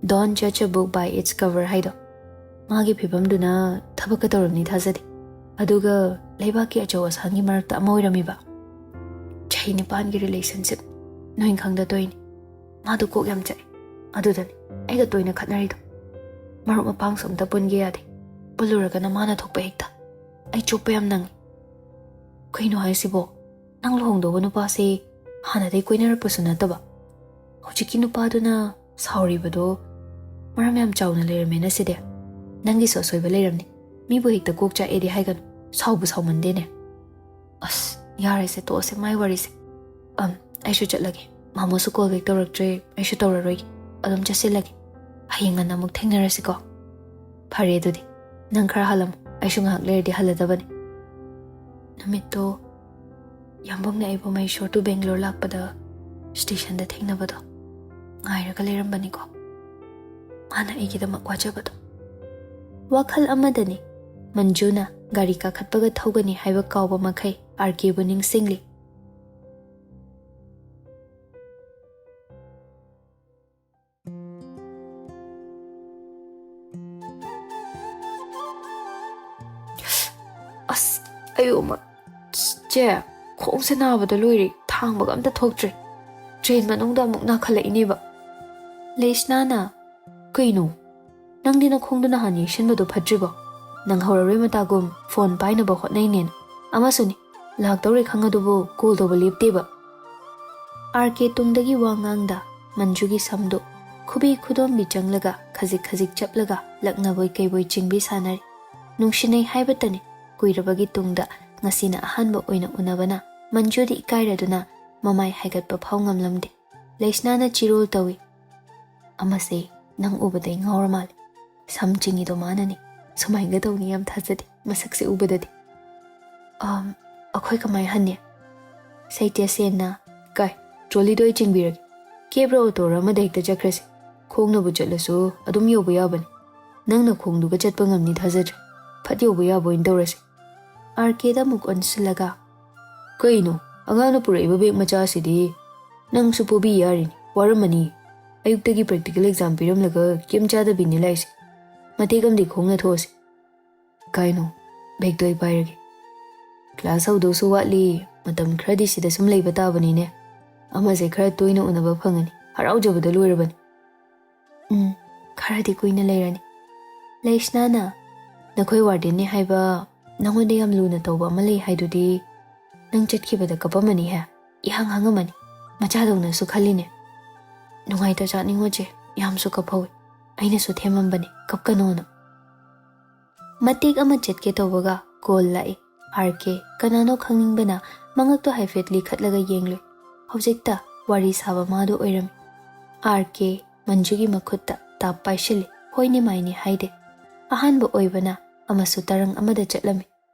"Don't judge a book by its cover" ꯍꯥꯏꯗꯣ꯫ ꯃꯥꯒꯤ ꯐꯤꯕꯝꯗꯨꯅ ꯊꯕꯛꯀ ꯇꯧꯔꯝꯅꯤ ꯊꯥꯖꯗꯦ꯫ ꯑꯗꯨꯒ ꯂꯩꯕꯥꯛꯀꯤ ꯑꯆꯧ ꯑꯁꯥꯡꯒꯤ ꯃꯔꯛꯇ ꯑꯃ ꯑꯣꯏꯔꯝꯃꯤꯕ꯫ ꯆꯍꯤ ꯅꯤꯄꯥꯟꯒꯤ ꯔꯤꯂꯦꯁꯟꯁꯤꯞ, ꯅꯣꯏ ꯈꯪꯗ ꯇꯣꯏꯅꯤ꯫ ꯃꯥꯗꯣ ꯀꯣꯛ ꯌꯥꯝ ꯆꯥꯛꯑꯦ꯫ ꯑꯗꯨꯗꯅꯤ ꯑꯩꯒ ꯇꯣꯏꯅ ꯈꯠꯅꯔꯤꯗꯣ꯫ ꯃꯔꯨꯞ ꯃꯄꯥꯡꯁꯨ ꯑꯝꯇ ꯄꯨꯟꯒꯦ ꯌꯥꯗꯦ꯫ ꯄꯨꯜꯂꯨꯔꯒꯅ ꯃꯥꯅ ꯊꯣꯛꯄ ꯍꯦꯛꯇ꯫ ꯑꯩ ꯆꯣꯞꯄ ꯌꯥꯝ ꯅꯪꯉꯤ꯫ ꯀꯩꯅꯣ ꯍꯥꯏꯁꯤꯕꯣ? ꯅꯪ ꯂꯨꯍꯣꯡꯗꯧꯕ ꯅꯨꯄꯥꯁꯦ ꯍꯥꯟꯅꯗꯩ ꯀꯣꯏꯅꯔꯛꯄꯁꯨ ꯅꯠꯇꯕ꯫ ꯍꯧꯖꯤꯛꯀꯤ ꯅꯨꯄꯥꯗꯨꯅ ꯁꯥꯎꯔꯤꯕꯗꯣ ꯃꯔꯝ ꯌꯥꯝ ꯆꯥꯎꯅ ꯂꯩꯔꯝꯃꯦꯅ ꯁꯤꯗꯤ꯫ ꯅꯪꯒꯤꯁꯨ ꯑꯁꯣꯏꯕ ꯂꯩꯔꯝꯅꯤ꯫ ꯃꯤꯕꯨ ꯍꯦꯛꯇ ꯀꯣꯛ ꯆꯥꯛꯑꯦꯗꯤ ꯍꯥꯏꯒꯅꯨ꯫ ꯁꯥꯎꯕꯨ ꯁꯥꯎꯃꯟꯗꯦꯅꯦ꯫ ꯑꯁ, ꯌꯥꯔꯦꯁꯦ, ꯇꯣꯛꯑꯁꯦ ꯃꯥꯏ ꯋꯥꯔꯤꯁꯦ꯫ ꯑꯝ, ꯑꯩꯁꯨ ꯆꯠꯂꯒꯦ꯫ ꯃꯥꯃꯣꯁꯨ ꯀꯣꯜ ꯕꯦꯛ ꯇꯧꯔꯛꯇ꯭ꯔꯦ, ꯑꯩꯁꯨ ꯇꯧꯔꯔꯣꯏꯒꯦ꯫ ꯑꯗꯨꯝ ꯆꯠꯁꯤꯜꯂꯒꯦ꯫ ꯍꯌꯦꯡ ꯉꯟꯅ ꯑꯃꯨꯛ ꯊꯦꯡꯅꯔꯁꯤꯀꯣ꯫ ꯐꯔꯦ ꯑꯗꯨꯗꯤ, ꯅꯪ ꯈꯔ ꯍꯜꯂꯝꯃꯣ, ꯑꯩꯁꯨ ꯉꯥꯏꯍꯥꯛ ꯂꯩꯔꯗꯤ ꯍꯜꯂꯗꯕꯅꯤ꯫ ꯅꯨꯃꯤꯠꯇꯣ ꯌꯥꯝꯕꯨꯡꯅ ꯑꯩꯕꯨ ꯃꯍꯦꯁꯣꯔ to ꯕꯦꯡꯒ꯭ꯂꯣꯔ ꯂꯥꯛꯄꯗ ꯁ꯭ꯇꯦꯁꯟꯗ ꯊꯦꯡꯅꯕꯗꯣ ꯉꯥꯏꯔꯒ ꯂꯩꯔꯝꯕꯅꯤꯀꯣ꯫ ꯃꯥꯅ ꯑꯩꯒꯤꯗꯃꯛ ꯋꯥꯖꯕꯗꯣ꯫ ꯋꯥꯈꯜ ꯑꯃꯗꯅꯤ ꯃꯟꯖꯨꯅ ꯒꯥꯔꯤ ꯀꯥꯈꯠꯄꯒ ꯊꯧꯒꯅꯤ ꯍꯥꯏꯕ ꯀꯥꯎꯕ ꯃꯈꯩ ꯑꯥꯔ ꯀꯦꯕꯨ ꯅꯤꯡꯁꯤꯡꯂꯤ꯫ "ꯆꯦ, ꯈꯣꯡꯁꯦ ꯅꯥꯕꯗ ꯂꯣꯏꯔꯦ, ꯊꯥꯡꯕꯒ ꯑꯝꯇ ꯊꯣꯛꯇ꯭ꯔꯦ꯫ ꯇ꯭ꯔꯦꯟ ꯃꯅꯨꯡꯗ ꯑꯃꯨꯛ ꯅꯥꯈꯠꯂꯛꯏꯅꯦꯕ꯫" ꯂꯩꯁꯅꯥꯅ, "ꯀꯩꯅꯣ? ꯅꯪꯗꯤ ꯅꯈꯣꯡꯗꯣ ꯅꯍꯥꯟ ꯌꯩꯁꯟꯕꯗꯣ ꯐꯠꯇ꯭ꯔꯤꯕꯣ? ꯅꯪ ꯍꯧꯔꯔꯣꯏ ꯃꯇꯥꯒꯨꯝ ꯐꯣꯟ ꯄꯥꯏꯅꯕ ꯍꯣꯠꯅꯩꯅꯦꯅ꯫ ꯑꯃꯁꯨꯅꯦ, ꯂꯥꯛꯇꯧꯔꯦ ꯈꯪꯉꯗꯨꯕꯨ ꯀꯣꯜ ꯇꯧꯕ ꯂꯦꯞꯇꯦꯕ꯫" ꯑꯥꯔ ꯀꯦ ꯇꯨꯡꯗꯒꯤ ꯋꯥ ꯉꯥꯡꯗ ꯃꯟꯖꯨꯒꯤ ꯁꯝꯗꯨ ꯈꯨꯕꯤ ꯈꯨꯗꯣꯝꯕꯤ ꯆꯪꯂꯒ ꯈꯖꯤꯛ ꯈꯖꯤꯛ ꯆꯞꯂꯒ ꯂꯛꯅꯕꯣꯏ ꯀꯩꯕꯣꯏ ꯆꯤꯡꯕꯤ ꯁꯥꯟꯅꯔꯤ꯫ ꯅꯨꯡꯁꯤꯅꯩ ꯍꯥꯏꯕꯇꯅꯤ, ꯀꯨꯏꯔꯕꯒꯤ ꯇꯨꯡꯗ ꯉꯁꯤꯅ ꯑꯍꯥꯟꯕ ꯑꯣꯏꯅ ꯎꯅꯕꯅ ꯃꯟꯖꯨꯗꯤ ꯏꯀꯥꯏꯔꯗꯨꯅ ꯃꯃꯥꯏ ꯍꯥꯏꯒꯠꯄ ꯐꯥꯎ ꯉꯝꯂꯝꯗꯦ꯫ ꯂꯩꯁꯅꯥꯅ ꯆꯤꯔꯣꯜ ꯇꯧꯏ꯫ "ꯑꯃꯁꯦ ꯅꯪ ꯎꯕꯗꯩ ꯉꯥꯎꯔ ꯃꯥꯜꯂꯦ꯫ ꯁꯝ ꯆꯤꯡꯉꯤꯗꯣ ꯃꯥꯅꯅꯦ꯫ ꯁꯨꯃꯥꯏꯅ ꯇꯧꯅꯤ ꯌꯥꯝ ꯊꯥꯖꯗꯦ, ꯃꯁꯛꯁꯦ ꯎꯕꯗꯗꯤ꯫" "ꯑꯝ, ꯑꯩꯈꯣꯏ ꯀꯃꯥꯏ ꯍꯟꯅꯤ?" ꯁꯩꯇ꯭ꯌꯁꯦꯟꯅ, "ꯀꯥꯏ, ꯇ꯭ꯔꯣꯂꯤꯗꯣ ꯑꯩ ꯆꯤꯡꯕꯤꯔꯒꯦ꯫ ꯀꯦꯕ꯭ꯔ ꯑꯣꯇꯣꯔ ꯑꯃꯗ ꯍꯦꯛꯇ ꯆꯠꯈ꯭ꯔꯁꯤ꯫ ꯈꯣꯡꯅꯕꯨ ꯆꯠꯂꯁꯨ ꯑꯗꯨꯝ ꯌꯧꯕ ꯌꯥꯕꯅꯤ꯫ ꯅꯪꯅ ꯈꯣꯡꯗꯨꯒ ꯆꯠꯄ ꯉꯝꯅꯤ ꯊꯥꯖꯗ꯭ꯔꯦ꯫ ꯐꯠ ꯌꯧꯕ ꯌꯥꯕ ꯑꯣꯏꯅ ꯇꯧꯔꯁꯤ꯫" ꯑꯥꯔ ꯀꯦꯗ ꯑꯃꯨꯛ ꯑꯣꯟꯁꯤꯜꯂꯒ, "ꯀꯩꯅꯣ, ꯑꯉꯥꯡꯅ ꯄꯨꯔꯛꯏꯕ ꯕꯦꯒ ꯃꯆꯥꯁꯤꯗꯤ? ꯅꯪꯁꯨ ꯄꯣꯕꯤ ꯌꯥꯔꯤꯅꯤ, ꯋꯥꯔꯝꯃꯅꯤ꯫ ꯑꯌꯨꯛꯇꯒꯤ ꯄ꯭ꯔꯦꯛꯇꯤꯀꯦꯜ ꯑꯦꯛꯖꯥꯝ ꯄꯤꯔꯝꯂꯒ ꯀꯩꯝ ꯆꯥꯗꯕꯤꯅꯤ ꯂꯥꯛꯏꯁꯦ꯫ ꯃꯇꯦꯛ ꯑꯃꯗꯤ ꯈꯣꯡꯅ ꯊꯣꯛꯑꯁꯤ꯫" "ꯀꯥꯏꯅꯣ, ꯕꯦꯒꯇꯣ ꯑꯩ ꯄꯥꯏꯔꯒꯦ꯫ ꯀ꯭ꯂꯥꯁ ꯍꯧꯗꯧꯁꯨ ꯋꯥꯠꯂꯤ, ꯃꯇꯝ ꯈꯔꯗꯤ ꯁꯤꯗ ꯁꯨꯝ ꯂꯩꯕ ꯇꯥꯕꯅꯤꯅꯦ꯫ ꯑꯃꯁꯦ ꯈꯔ ꯇꯣꯏꯅ ꯎꯅꯕ ꯐꯪꯉꯅꯤ, ꯍꯔꯥꯎꯖꯕꯗ ꯂꯣꯏꯔꯕꯅꯤ꯫" "ꯎꯝ, ꯈꯔꯗꯤ ꯀꯨꯏꯅ ꯂꯩꯔꯅꯤ꯫" ꯂꯩꯁꯅꯥꯅ, "ꯅꯈꯣꯏ ꯋꯥꯔꯗꯦꯟꯅꯤ ꯍꯥꯏꯕ ꯅꯉꯣꯟꯗ ꯌꯥꯝ ꯂꯨꯅ ꯇꯧꯕ ꯑꯃ ꯂꯩ ꯍꯥꯏꯗꯨꯗꯤ ꯅꯪ ꯆꯠꯈꯤꯕꯗ ꯀꯞꯄꯝꯃꯅꯤꯍꯦ꯫ ꯏꯍꯥꯡ ꯍꯥꯡꯉꯝꯃꯅꯤ꯫ ꯃꯆꯥꯗꯧꯅꯁꯨ ꯈꯜꯂꯤꯅꯦ꯫" "ꯅꯨꯡꯉꯥꯏꯇ ꯖꯥꯠꯅꯤꯉꯣ ꯆꯦ, ꯌꯥꯝꯁꯨ ꯀꯞꯍꯧꯋꯤ꯫ ꯑꯩꯅꯁꯨ ꯊꯦꯝꯃꯝꯕꯅꯤ, ꯀꯞꯀꯅꯣꯅ꯫" ꯃꯇꯦꯛ ꯑꯃ ꯆꯠꯀꯦ ꯇꯧꯕꯒ ꯀꯣꯜ ꯂꯥꯛꯏ꯫ ꯑꯥꯔ ꯀꯦ, ꯀꯅꯥꯅꯣ ꯈꯪꯅꯤꯡꯕꯅ ꯃꯉꯛꯇꯣ ꯍꯥꯏꯐꯦꯠ ꯂꯤꯈꯠꯂꯒ ꯌꯦꯡꯂꯨꯏ꯫ ꯍꯧꯖꯤꯛꯇ ꯋꯥꯔꯤ ꯁꯥꯕ ꯃꯥꯗꯣ ꯑꯣꯏꯔꯝꯃꯤ꯫ ꯑꯥꯔ ꯀꯦ ꯃꯟꯖꯨꯒꯤ ꯃꯈꯨꯠꯇ ꯇꯥꯞ ꯄꯥꯏꯁꯤꯜꯂꯤ꯫ ꯍꯣꯏꯅꯦ ꯃꯥꯏꯅꯦ ꯍꯥꯏꯗꯦ꯫ ꯑꯍꯥꯟꯕ ꯑꯣꯏꯕꯅ ꯑꯃꯁꯨ ꯇꯔꯪ ꯑꯃꯗ ꯆꯠꯂꯝꯃꯤ꯫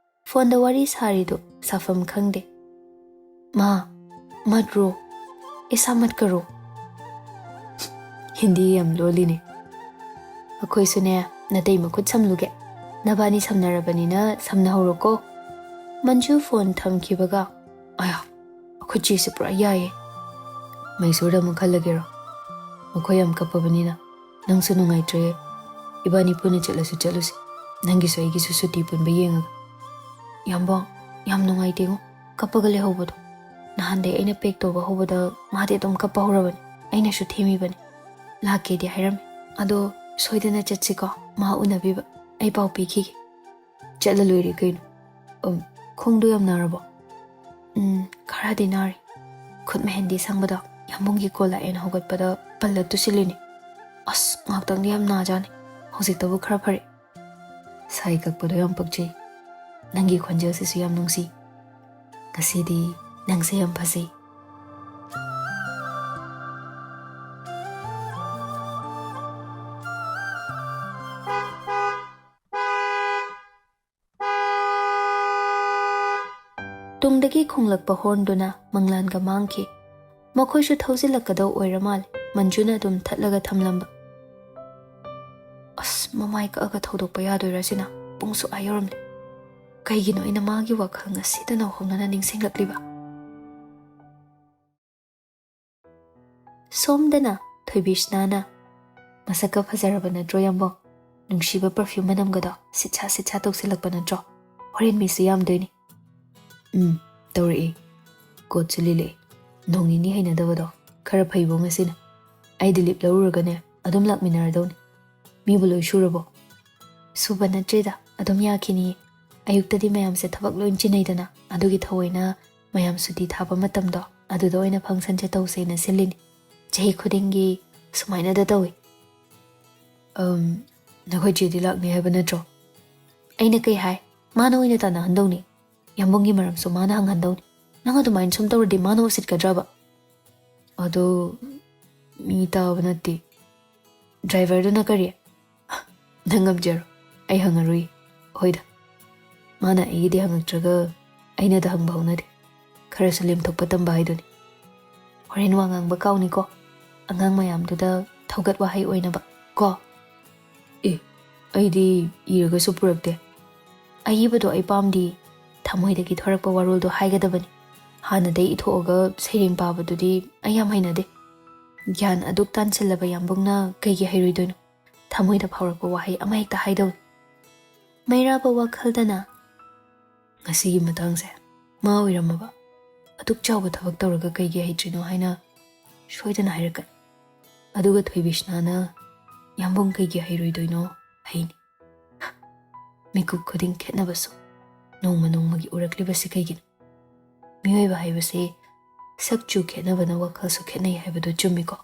ꯐꯣꯟꯗ ꯋꯥꯔꯤ ꯁꯥꯔꯤꯗꯨ ꯁꯥꯐꯝ ꯈꯪꯗꯦ꯫ "ꯃꯥ, ꯃꯠ ꯔꯣ, ꯑꯦꯁꯥ ꯃꯠ ꯀꯔꯣ꯫" ꯍꯤꯟꯗꯤ ꯌꯥꯝ ꯂꯣꯜꯂꯤꯅꯦ꯫ "ꯑꯩꯈꯣꯏꯁꯨꯅꯦ, ꯅꯇꯩ ꯃꯈꯨꯠ ꯁꯝꯂꯨꯒꯦ꯫ ꯅꯕꯥꯅꯤ ꯁꯝꯅꯔꯕꯅꯤꯅ ꯁꯝꯅꯍꯧꯔꯣꯀꯣ꯫" ꯃꯟꯖꯨ ꯐꯣꯟ ꯊꯝꯈꯤꯕꯒ, "ꯑꯌꯥ, ꯑꯩꯈꯣꯏ ꯆꯦꯁꯦ ꯄꯨꯔꯥ ꯌꯥꯏꯌꯦ꯫ ꯃꯩꯁꯣꯔꯗ ꯑꯃꯨꯛ ꯈꯜꯂꯒꯦꯔꯣ? ꯃꯈꯣꯏ ꯌꯥꯝ ꯀꯞꯄꯕꯅꯤꯅ ꯅꯪꯁꯨ ꯅꯨꯡꯉꯥꯏꯇ꯭ꯔꯦ꯫ ꯏꯕꯥꯅꯤ ꯄꯨꯟꯅ ꯆꯠꯂꯁꯨ ꯆꯠꯂꯨꯁꯦ꯫ ꯅꯪꯒꯤꯁꯨ ꯑꯩꯒꯤꯁꯨ ꯁꯨꯇꯤ ꯄꯨꯟꯕ ꯌꯦꯡꯉꯒ꯫" "ꯌꯥꯝꯕꯣ, ꯌꯥꯝ ꯅꯨꯡꯉꯥꯏꯇꯦꯉꯣ꯫ ꯀꯞꯄꯒ ꯂꯩꯍꯧꯕꯗꯣ꯫ ꯅꯍꯥꯟꯗꯩ ꯑꯩꯅ ꯄꯦꯛ ꯇꯧꯕ ꯍꯧꯕꯗ ꯃꯥꯗꯤ ꯑꯗꯨꯝ ꯀꯞꯄ ꯍꯧꯔꯕꯅꯤ꯫ ꯑꯩꯅꯁꯨ ꯊꯦꯝꯃꯤꯕꯅꯤ, "ꯂꯥꯛꯀꯦꯗꯤ ꯍꯥꯏꯔꯝꯃꯤ, ꯑꯗꯣ ꯁꯣꯏꯗꯅ ꯆꯠꯁꯤꯀꯣ, ꯃꯥ ꯎꯅꯕꯤꯕ꯫ ꯑꯩ ꯄꯥꯎ ꯄꯤꯈꯤꯒꯦ"꯫ "ꯆꯠꯂ ꯂꯣꯏꯔꯦ ꯀꯩꯅꯣ꯫ ꯎꯝ, ꯈꯣꯡꯗꯣ ꯌꯥꯝ ꯅꯥꯔꯕꯣ?" "ꯎꯝ, ꯈꯔꯗꯤ ꯅꯥꯔꯤ꯫ ꯈꯨꯠ ꯃꯍꯦꯟꯗꯤ ꯁꯪꯕꯗꯣ ꯌꯥꯝꯕꯨꯡꯒꯤ ꯀꯣꯜ ꯂꯥꯛꯑꯦꯅ ꯍꯧꯒꯠꯄꯗ ꯄꯜꯂ ꯇꯨꯁꯤꯜꯂꯤꯅꯤ꯫ ꯑꯁ, ꯉꯥꯛꯇꯪꯗꯤ ꯌꯥꯝ ꯅꯥꯖꯥꯅꯤ꯫ ꯍꯧꯖꯤꯛꯇꯕꯨ ꯈꯔ ꯐꯔꯦ"꯫ "ꯁꯥꯏ ꯀꯛꯄꯗꯣ ꯌꯥꯝ ꯄꯛꯆꯩ꯫ ꯅꯪꯒꯤ ꯈꯣꯟꯖꯦꯜꯁꯤꯁꯨ ꯌꯥꯝ ꯅꯨꯡꯁꯤ꯫ ꯉꯁꯤꯗꯤ ꯅꯪꯁꯦ ꯌꯥꯝ ꯐꯖꯩ"꯫ ꯇꯨꯡꯗꯒꯤ ꯈꯣꯡꯂꯛꯄ ꯍꯣꯔꯟꯗꯨꯅ ꯃꯪꯂꯥꯟꯒ ꯃꯥꯡꯈꯤ꯫ ꯃꯈꯣꯏꯁꯨ ꯊꯧꯖꯤꯜꯂꯛꯀꯗꯧ ꯑꯣꯏꯔ ꯃꯥꯜꯂꯦ, ꯃꯟꯖꯨꯅ ꯑꯗꯨꯝ ꯊꯠꯂꯒ ꯊꯝꯂꯝꯕ꯫ "ꯑꯁ, ꯃꯃꯥꯏ ꯀꯛꯑꯒ ꯊꯧꯗꯣꯛꯄ ꯌꯥꯗꯣꯏꯔꯥ ꯁꯤꯅ? ꯄꯨꯡꯁꯨ ꯑꯥ ꯌꯧꯔꯝꯂꯦ꯫ ꯀꯩꯒꯤꯅꯣ ꯑꯩꯅ ꯃꯥꯒꯤ ꯋꯥꯈꯜ ꯉꯁꯤꯗ ꯅꯧꯍꯧꯅꯅ ꯅꯤꯡꯁꯤꯡꯂꯛꯂꯤꯕ?" ꯁꯣꯝꯗꯅ ꯊꯣꯏꯕꯤꯁꯅꯥꯅ, "ꯃꯁꯛꯀ ꯐꯖꯔꯕ ꯅꯠꯇ꯭ꯔꯣ ꯌꯥꯝꯕꯣ? ꯅꯨꯡꯁꯤꯕ perfume ꯃꯅꯝꯒꯗꯣ ꯁꯤꯠꯁꯥ ꯁꯤꯠꯁꯥ ꯇꯧꯁꯤꯜꯂꯛꯄ ꯅꯠꯇ꯭ꯔꯣ? ꯍꯣꯔꯦꯟ ꯃꯤꯁꯁꯨ ꯌꯥꯝꯗꯣꯏꯅꯤ"꯫ "ꯎꯝ, ꯇꯧꯔꯛꯑꯦ꯫ ꯀꯣꯠꯁꯨ ꯂꯤꯜꯂꯛꯑꯦ꯫ ꯅꯣꯡ ꯅꯤꯅꯤ ꯍꯩꯅꯗꯕꯗꯣ ꯈꯔ ꯐꯩꯕꯣ ꯉꯁꯤꯅ꯫ ꯑꯩꯗꯤ leave ꯂꯧꯔꯨꯔꯒꯅꯦ ꯑꯗꯨꯝ ꯂꯥꯛꯃꯤꯟꯅꯔꯗꯧꯅꯤ꯫ ꯃꯤꯕꯨ ꯂꯣꯏ ꯁꯨꯔꯕꯣ?" "ꯁꯨꯕ ꯅꯠꯇ꯭ꯔꯤꯗ, ꯑꯗꯨꯝ ꯌꯥꯈꯤꯅꯤꯌꯦ꯫ ꯑꯌꯨꯛꯇꯗꯤ ꯃꯌꯥꯝꯁꯦ ꯊꯕꯛ ꯂꯣꯏ ꯆꯤꯟꯅꯩꯗꯅ, ꯑꯗꯨꯒꯤ ꯊꯑꯣꯏꯅ ꯃꯌꯥꯝ ꯁꯨꯇꯤ ꯊꯥꯕ ꯃꯇꯝꯗꯣ ꯑꯗꯨꯗ ꯑꯣꯏꯅ functionꯁꯦ ꯇꯧꯁꯦꯅ ꯁꯤꯜꯂꯤꯅꯤ꯫ ꯆꯍꯤ ꯈꯨꯗꯤꯡꯒꯤ ꯁꯨꯃꯥꯏꯅꯗ ꯇꯧꯏ"꯫ "ꯑꯝ, ꯅꯈꯣꯏ ꯆꯦꯗꯤ ꯂꯥꯛꯅꯤ ꯍꯥꯏꯕ ꯅꯠꯇ꯭ꯔꯣ?" "ꯑꯩꯅ ꯀꯩ ꯍꯥꯏ? ꯃꯥꯅ ꯑꯣꯏꯅ ꯇꯥꯟꯅꯍꯟꯗꯧꯅꯤ꯫ ꯌꯥꯝꯕꯨꯡꯒꯤ ꯃꯔꯝꯁꯨ ꯃꯥꯅ ꯍꯪꯍꯟꯗꯧꯅꯤ꯫ ꯅꯪ ꯑꯗꯨꯃꯥꯏꯅ ꯁꯨꯝ ꯇꯧꯔꯗꯤ ꯃꯥꯅ ꯎꯁꯤꯠꯀꯗ꯭ꯔꯕ?" "ꯑꯗꯣ ꯃꯤ ꯇꯥꯕ ꯅꯠꯇꯦ"꯫ "Driverꯗꯨꯅ ꯀꯔꯤ?" "ꯅꯪ ꯉꯝꯖꯔꯣ, ꯑꯩ ꯍꯪꯉꯔꯣꯏ꯫ ꯍꯣꯏꯗ, ꯃꯥꯅ ꯑꯩꯒꯤꯗꯤ ꯍꯪꯉꯛꯇ꯭ꯔꯒ ꯑꯩꯅꯗ ꯍꯪꯕ ꯍꯧꯅꯗꯦ꯫ ꯈꯔꯁꯨ ꯂꯦꯝꯊꯣꯛꯄ ꯇꯝꯕ ꯍꯥꯏꯗꯨꯅꯤ꯫ ꯍꯣꯔꯦꯟ ꯋꯥ ꯉꯥꯡꯕ ꯀꯥꯎꯅꯤꯀꯣ, ꯑꯉꯥꯡ ꯃꯌꯥꯝꯗꯨꯗ ꯊꯧꯒꯠ ꯋꯥꯍꯩ ꯑꯣꯏꯅꯕ ꯀꯣ"꯫ "ꯑꯦ, ꯑꯩꯗꯤ ꯏꯔꯒꯁꯨ ꯄꯨꯔꯛꯇꯦ"꯫ "ꯑꯏꯕꯗꯣ ꯑꯩ ꯄꯥꯝꯗꯦ, ꯊꯃꯣꯏꯗꯒꯤ ꯊꯣꯔꯛꯄ ꯋꯥꯔꯣꯜꯗꯣ ꯍꯥꯏꯒꯗꯕꯅꯤ꯫ ꯍꯥꯟꯅꯗꯩ ꯏꯊꯣꯛꯑꯒ ꯁꯩꯔꯦꯡ ꯄꯥꯕꯗꯨꯗꯤ ꯑꯩ ꯌꯥꯝ ꯍꯩꯅꯗꯦ꯫ ꯒ꯭ꯌꯥꯟ ꯑꯗꯨꯛ ꯇꯥꯟꯁꯤꯜꯂꯕ ꯌꯥꯝꯕꯨꯡꯅ ꯀꯩꯒꯤ ꯍꯩꯔꯣꯏꯗꯣꯏꯅꯣ? ꯊꯃꯣꯏꯗ ꯐꯥꯎꯔꯛꯄ ꯋꯥꯍꯩ ꯑꯃꯍꯦꯛꯇ ꯍꯥꯏꯗꯧꯅꯤ"꯫ ꯃꯩꯔꯥꯕ ꯋꯥꯈꯜꯗꯅ, "ꯉꯁꯤꯒꯤ ꯃꯇꯥꯡꯁꯦ ꯃꯥ ꯑꯣꯏꯔꯝꯃꯕ ꯑꯗꯨꯛ ꯆꯥꯎꯕ ꯊꯕꯛ ꯇꯧꯔꯒ ꯀꯩꯒꯤ ꯍꯩꯇ꯭ꯔꯤꯅꯣ ꯍꯥꯏꯅ ꯁꯣꯏꯗꯅ ꯍꯥꯏꯔꯛꯀꯅꯤ꯫ ꯑꯗꯨꯒ ꯊꯣꯏꯕꯤꯁꯅꯥꯅ, "ꯌꯥꯝꯕꯨꯡ ꯀꯩꯒꯤ ꯍꯩꯔꯣꯏꯗꯣꯏꯅꯣ? ꯍꯩꯅꯤ꯫" ꯃꯤꯀꯨꯞ ꯈꯨꯗꯤꯡ ꯈꯦꯠꯅꯕꯁꯨ ꯅꯣꯡꯃ ꯅꯣꯡꯃꯒꯤ ꯎꯔꯛꯂꯤꯕꯁꯤ ꯀꯩꯒꯤꯅꯣ? ꯃꯤꯑꯣꯏꯕ ꯍꯥꯏꯕꯁꯤ ꯁꯛ ꯆꯨ ꯈꯦꯠꯅꯕꯅ ꯋꯥꯈꯜꯁꯨ ꯈꯦꯠꯅꯩ ꯍꯥꯏꯕꯗꯨ ꯆꯨꯝꯃꯤꯀꯣ?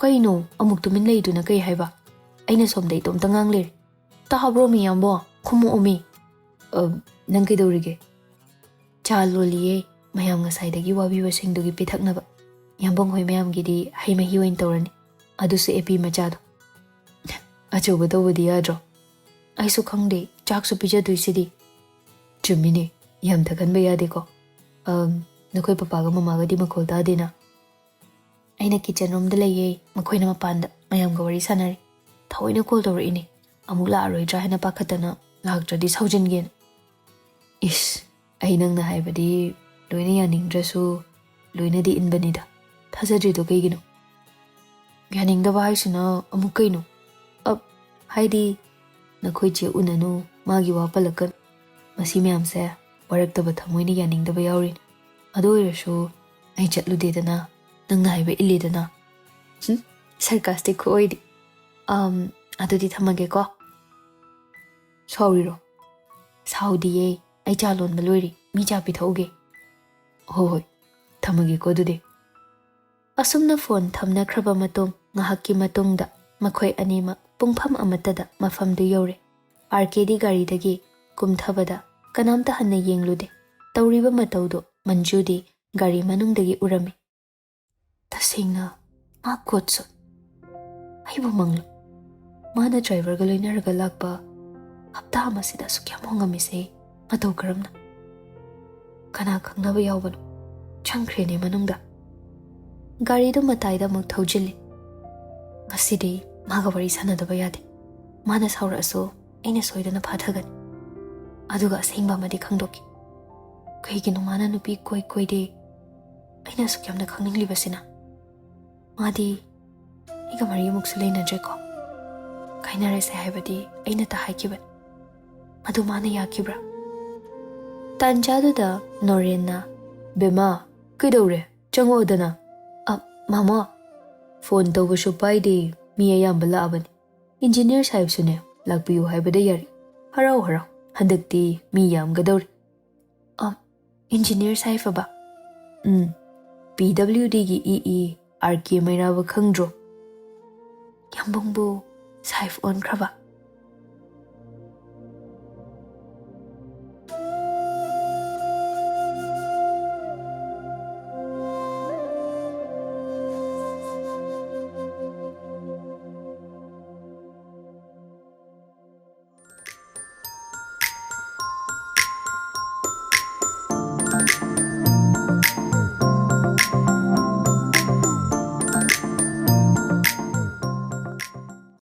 ꯀꯩꯅꯣ ꯑꯃꯨꯛ ꯇꯨꯃꯤꯟ ꯂꯩꯗꯨꯅ? ꯀꯩ ꯍꯥꯏꯕ? ꯑꯩꯅ ꯁꯣꯝꯗ ꯏꯇꯣꯝꯇ ꯉꯥꯡ ꯂꯩꯔꯦ꯫ ꯇꯥꯕ꯭ꯔꯣ ꯃꯤ ꯌꯥꯝꯕꯣ? ꯈꯨꯝꯃꯛꯑꯣ ꯃꯤ꯫ ꯑ, ꯅꯪ ꯀꯩꯗꯧꯔꯤꯒꯦ? "ꯆꯥ ꯂꯣꯜꯂꯤꯌꯦ, ꯃꯌꯥꯝ ꯉꯁꯥꯏꯗꯒꯤ ꯋꯥꯕꯤꯕꯁꯤꯡꯗꯨꯒꯤ ꯄꯤꯊꯛꯅꯕ꯫ ꯌꯥꯝꯕꯨꯡ ꯍꯣꯏ ꯃꯌꯥꯝꯒꯤꯗꯤ ꯍꯩ ꯃꯍꯤ ꯑꯣꯏꯅ ꯇꯧꯔꯅꯤ, ꯑꯗꯨꯁꯨ ꯑꯦꯄꯤ ꯃꯆꯥꯗꯣ꯫" "ꯑꯆꯧꯕ ꯇꯧꯕꯗꯤ ꯌꯥꯗ꯭ꯔꯣ?" "ꯑꯩꯁꯨ ꯈꯪꯗꯦ, ꯆꯥꯛꯁꯨ ꯄꯤꯖꯗꯣꯏꯁꯤꯗꯤ꯫" "ꯆꯨꯝꯃꯤꯅꯦ, ꯌꯥꯝ ꯊꯛꯍꯟꯕ ꯌꯥꯗꯦꯀꯣ꯫ ꯑꯝ, ꯅꯈꯣꯏ ꯄꯄꯥꯒ ꯃꯃꯥꯒꯗꯤ ꯃꯈꯣꯜ ꯇꯥꯗꯦꯅ?" "ꯑꯩꯅ ꯀꯤꯆꯟ ꯔꯨꯝꯗ ꯂꯩꯌꯦ, ꯃꯈꯣꯏꯅ ꯃꯄꯥꯟꯗ ꯃꯌꯥꯝꯒ ꯋꯥꯔꯤ ꯁꯥꯟꯅꯔꯤ꯫ ꯊꯑꯣꯏꯅ ꯀꯣꯜ ꯇꯧꯔꯛꯏꯅꯦ, ꯑꯃꯨꯛ ꯂꯥꯛꯑꯔꯣꯏꯗ꯭ꯔꯥ ꯍꯥꯏꯅ ꯄꯥꯈꯠꯇꯅ, ꯂꯥꯛꯇ꯭ꯔꯗꯤ ꯁꯥꯎꯖꯤꯟꯒꯦꯅ꯫" "ꯏꯁ, ꯑꯩ ꯅꯪꯅ ꯍꯥꯏꯕꯗꯤ ꯂꯣꯏꯅ ꯌꯥꯅꯤꯡꯗ꯭ꯔꯁꯨ ꯂꯣꯏꯅꯗꯤ ꯏꯟꯕꯅꯤꯗ꯫ ꯊꯥꯖꯗ꯭ꯔꯤꯗꯣ ꯀꯩꯒꯤꯅꯣ?" "ꯌꯥꯅꯤꯡꯗꯕ ꯍꯥꯏꯁꯤꯅ ꯑꯃꯨꯛ ꯀꯩꯅꯣ?" "ꯑꯞ, ꯍꯥꯏꯗꯤ ꯅꯈꯣꯏ ꯆꯦ ꯎꯅꯅꯨ, ꯃꯥꯒꯤ ꯋꯥ ꯄꯜꯂꯛꯀꯅꯨ꯫ ꯃꯁꯤ ꯃꯌꯥꯝꯁꯦ ꯋꯥꯔꯛꯇꯕ ꯊꯃꯣꯏꯅ ꯌꯥꯅꯤꯡꯗꯕ ꯌꯥꯎꯔꯤꯅꯤ꯫ ꯑꯗꯨ ꯑꯣꯏꯔꯁꯨ ꯑꯩ ꯆꯠꯂꯨꯗꯦꯗꯅ, ꯅꯪꯅ ꯍꯥꯏꯕ ꯏꯜꯂꯦꯗꯅ꯫" ꯍꯨꯝ, ꯁꯔꯀꯥꯁꯇꯤꯛ ꯈꯨꯑꯣꯏꯗꯤ꯫ "ꯑꯝ, ꯑꯗꯨꯗꯤ ꯊꯝꯃꯒꯦꯀꯣ꯫" "ꯁꯥꯎꯔꯤꯔꯣ?" "ꯁꯥꯎꯗꯤꯌꯦ, ꯑꯩ ꯆꯥ ꯂꯣꯟꯕ ꯂꯣꯏꯔꯦ, ꯃꯤ ꯆꯥ ꯄꯤꯊꯣꯛꯎꯒꯦ꯫" "ꯍꯣ ꯍꯣꯏ, ꯊꯝꯃꯒꯦꯀꯣ ꯑꯗꯨꯗꯤ꯫" ꯑꯁꯨꯝꯅ ꯐꯣꯟ ꯊꯝꯅꯈ꯭ꯔꯕ ꯃꯇꯨꯡ ꯉꯥꯏꯍꯥꯛꯀꯤ ꯃꯇꯨꯡꯗ ꯃꯈꯣꯏ ꯑꯅꯤꯃꯛ ꯄꯨꯡꯐꯝ ꯑꯃꯠꯇꯗ ꯃꯐꯝꯗꯨ ꯌꯧꯔꯦ꯫ ꯑꯥꯔ ꯀꯦꯗꯤ ꯒꯥꯔꯤꯗꯒꯤ ꯀꯨꯝꯊꯕꯗ ꯀꯅꯥꯝꯇ ꯍꯟꯅ ꯌꯦꯡꯂꯨꯗꯦ꯫ ꯇꯧꯔꯤꯕ ꯃꯇꯧꯗꯨ ꯃꯟꯖꯨꯗꯤ ꯒꯥꯔꯤ ꯃꯅꯨꯡꯗꯒꯤ ꯎꯔꯝꯃꯤ꯫ ꯇꯁꯦꯡꯅ ꯃꯥ ꯀꯣꯠꯁꯨ ꯑꯩꯕꯨ ꯃꯪꯂꯣ꯫ ꯃꯥꯅ ꯗ꯭ꯔꯥꯏꯚꯔꯒ ꯂꯣꯏꯅꯔꯒ ꯂꯥꯛꯄ ꯍꯞꯇꯥ ꯑꯃꯁꯤꯗ ꯑꯁꯨꯛ ꯌꯥꯝ ꯍꯣꯡꯉꯝꯃꯤꯁꯦ ꯃꯇꯧ ꯀꯔꯝꯅ? ꯀꯅꯥ ꯈꯪꯅꯕ ꯌꯥꯎꯕꯅꯣ? ꯆꯪꯈ꯭ꯔꯦꯅꯦ ꯃꯅꯨꯡꯗ꯫ ꯒꯥꯔꯤꯗꯨ ꯃꯇꯥꯏꯗ ꯑꯃꯨꯛ ꯊꯧꯖꯤꯜꯂꯤ꯫ ꯉꯁꯤꯗꯤ ꯃꯥꯒ ꯋꯥꯔꯤ ꯁꯥꯟꯅꯗꯕ ꯌꯥꯗꯦ꯫ ꯃꯥꯅ ꯁꯥꯎꯔꯛꯑꯁꯨ ꯑꯩꯅ ꯁꯣꯏꯗꯅ ꯐꯥꯊꯒꯅꯤ꯫ ꯑꯗꯨꯒ ꯑꯁꯦꯡꯕ ꯑꯃꯗꯤ ꯈꯪꯗꯣꯛꯀꯦ꯫ ꯀꯩꯒꯤꯅꯣ ꯃꯥꯅ ꯅꯨꯄꯤ ꯀꯣꯏ ꯀꯣꯏꯗꯦ ꯑꯩꯅ ꯑꯁꯨꯛ ꯌꯥꯝꯅ ꯈꯪꯅꯤꯡꯂꯤꯕꯁꯤꯅ? ꯃꯥꯗꯤ ꯑꯩꯒ ꯃꯔꯤ ꯑꯃꯨꯛꯁꯨ ꯂꯩꯅꯗ꯭ꯔꯦꯀꯣ꯫ ꯀꯥꯏꯅꯔꯁꯦ ꯍꯥꯏꯕꯗꯤ ꯑꯩꯅ ꯇ ꯍꯥꯏꯈꯤꯕꯅꯤ꯫ ꯑꯗꯨ ꯃꯥꯅ ꯌꯥꯈꯤꯕ꯭ꯔꯥ? ꯇꯥꯟꯖꯥꯗꯨꯗ ꯅꯣꯔꯦꯟꯅ, "ꯕꯦꯝꯃ, ꯀꯩꯗꯧꯔꯦ? ꯆꯪꯉꯛꯑꯣꯗꯅ꯫" "ꯑ, ꯃꯥꯃꯣ, ꯐꯣꯟ ꯇꯧꯕꯁꯨ ꯄꯥꯏꯗꯦ, ꯃꯤ ꯑꯌꯥꯝꯕ ꯂꯥꯛꯑꯕꯅꯤ꯫ ꯏꯟꯖꯤꯅꯤꯌꯔ ꯁꯥꯍꯦꯕꯁꯨꯅꯦ, ꯂꯥꯛꯄꯤꯌꯨ ꯍꯥꯏꯕꯗ ꯌꯥꯔꯦ꯫ ꯍꯔꯥꯎ ꯍꯔꯥꯎ, ꯍꯟꯗꯛꯇꯤ ꯃꯤ ꯌꯥꯝꯒꯗꯧꯔꯤ꯫" "ꯑ, ꯏꯟꯖꯤꯅꯤꯌꯔ ꯁꯥꯍꯦꯕ ꯍꯥꯏꯕ?" "ꯎꯝ, ꯄꯤ ꯗꯕ꯭ꯂꯤꯎ ꯗꯤꯒꯤ ꯏ ꯏ ꯑꯥꯔ ꯀꯦ ꯃꯩꯔꯥꯕ ꯈꯪꯗ꯭ꯔꯣ?" "ꯌꯥꯝꯕꯨꯡꯕꯨ ꯁꯥꯍꯦꯕ ꯑꯣꯟꯈ꯭ꯔꯕ?"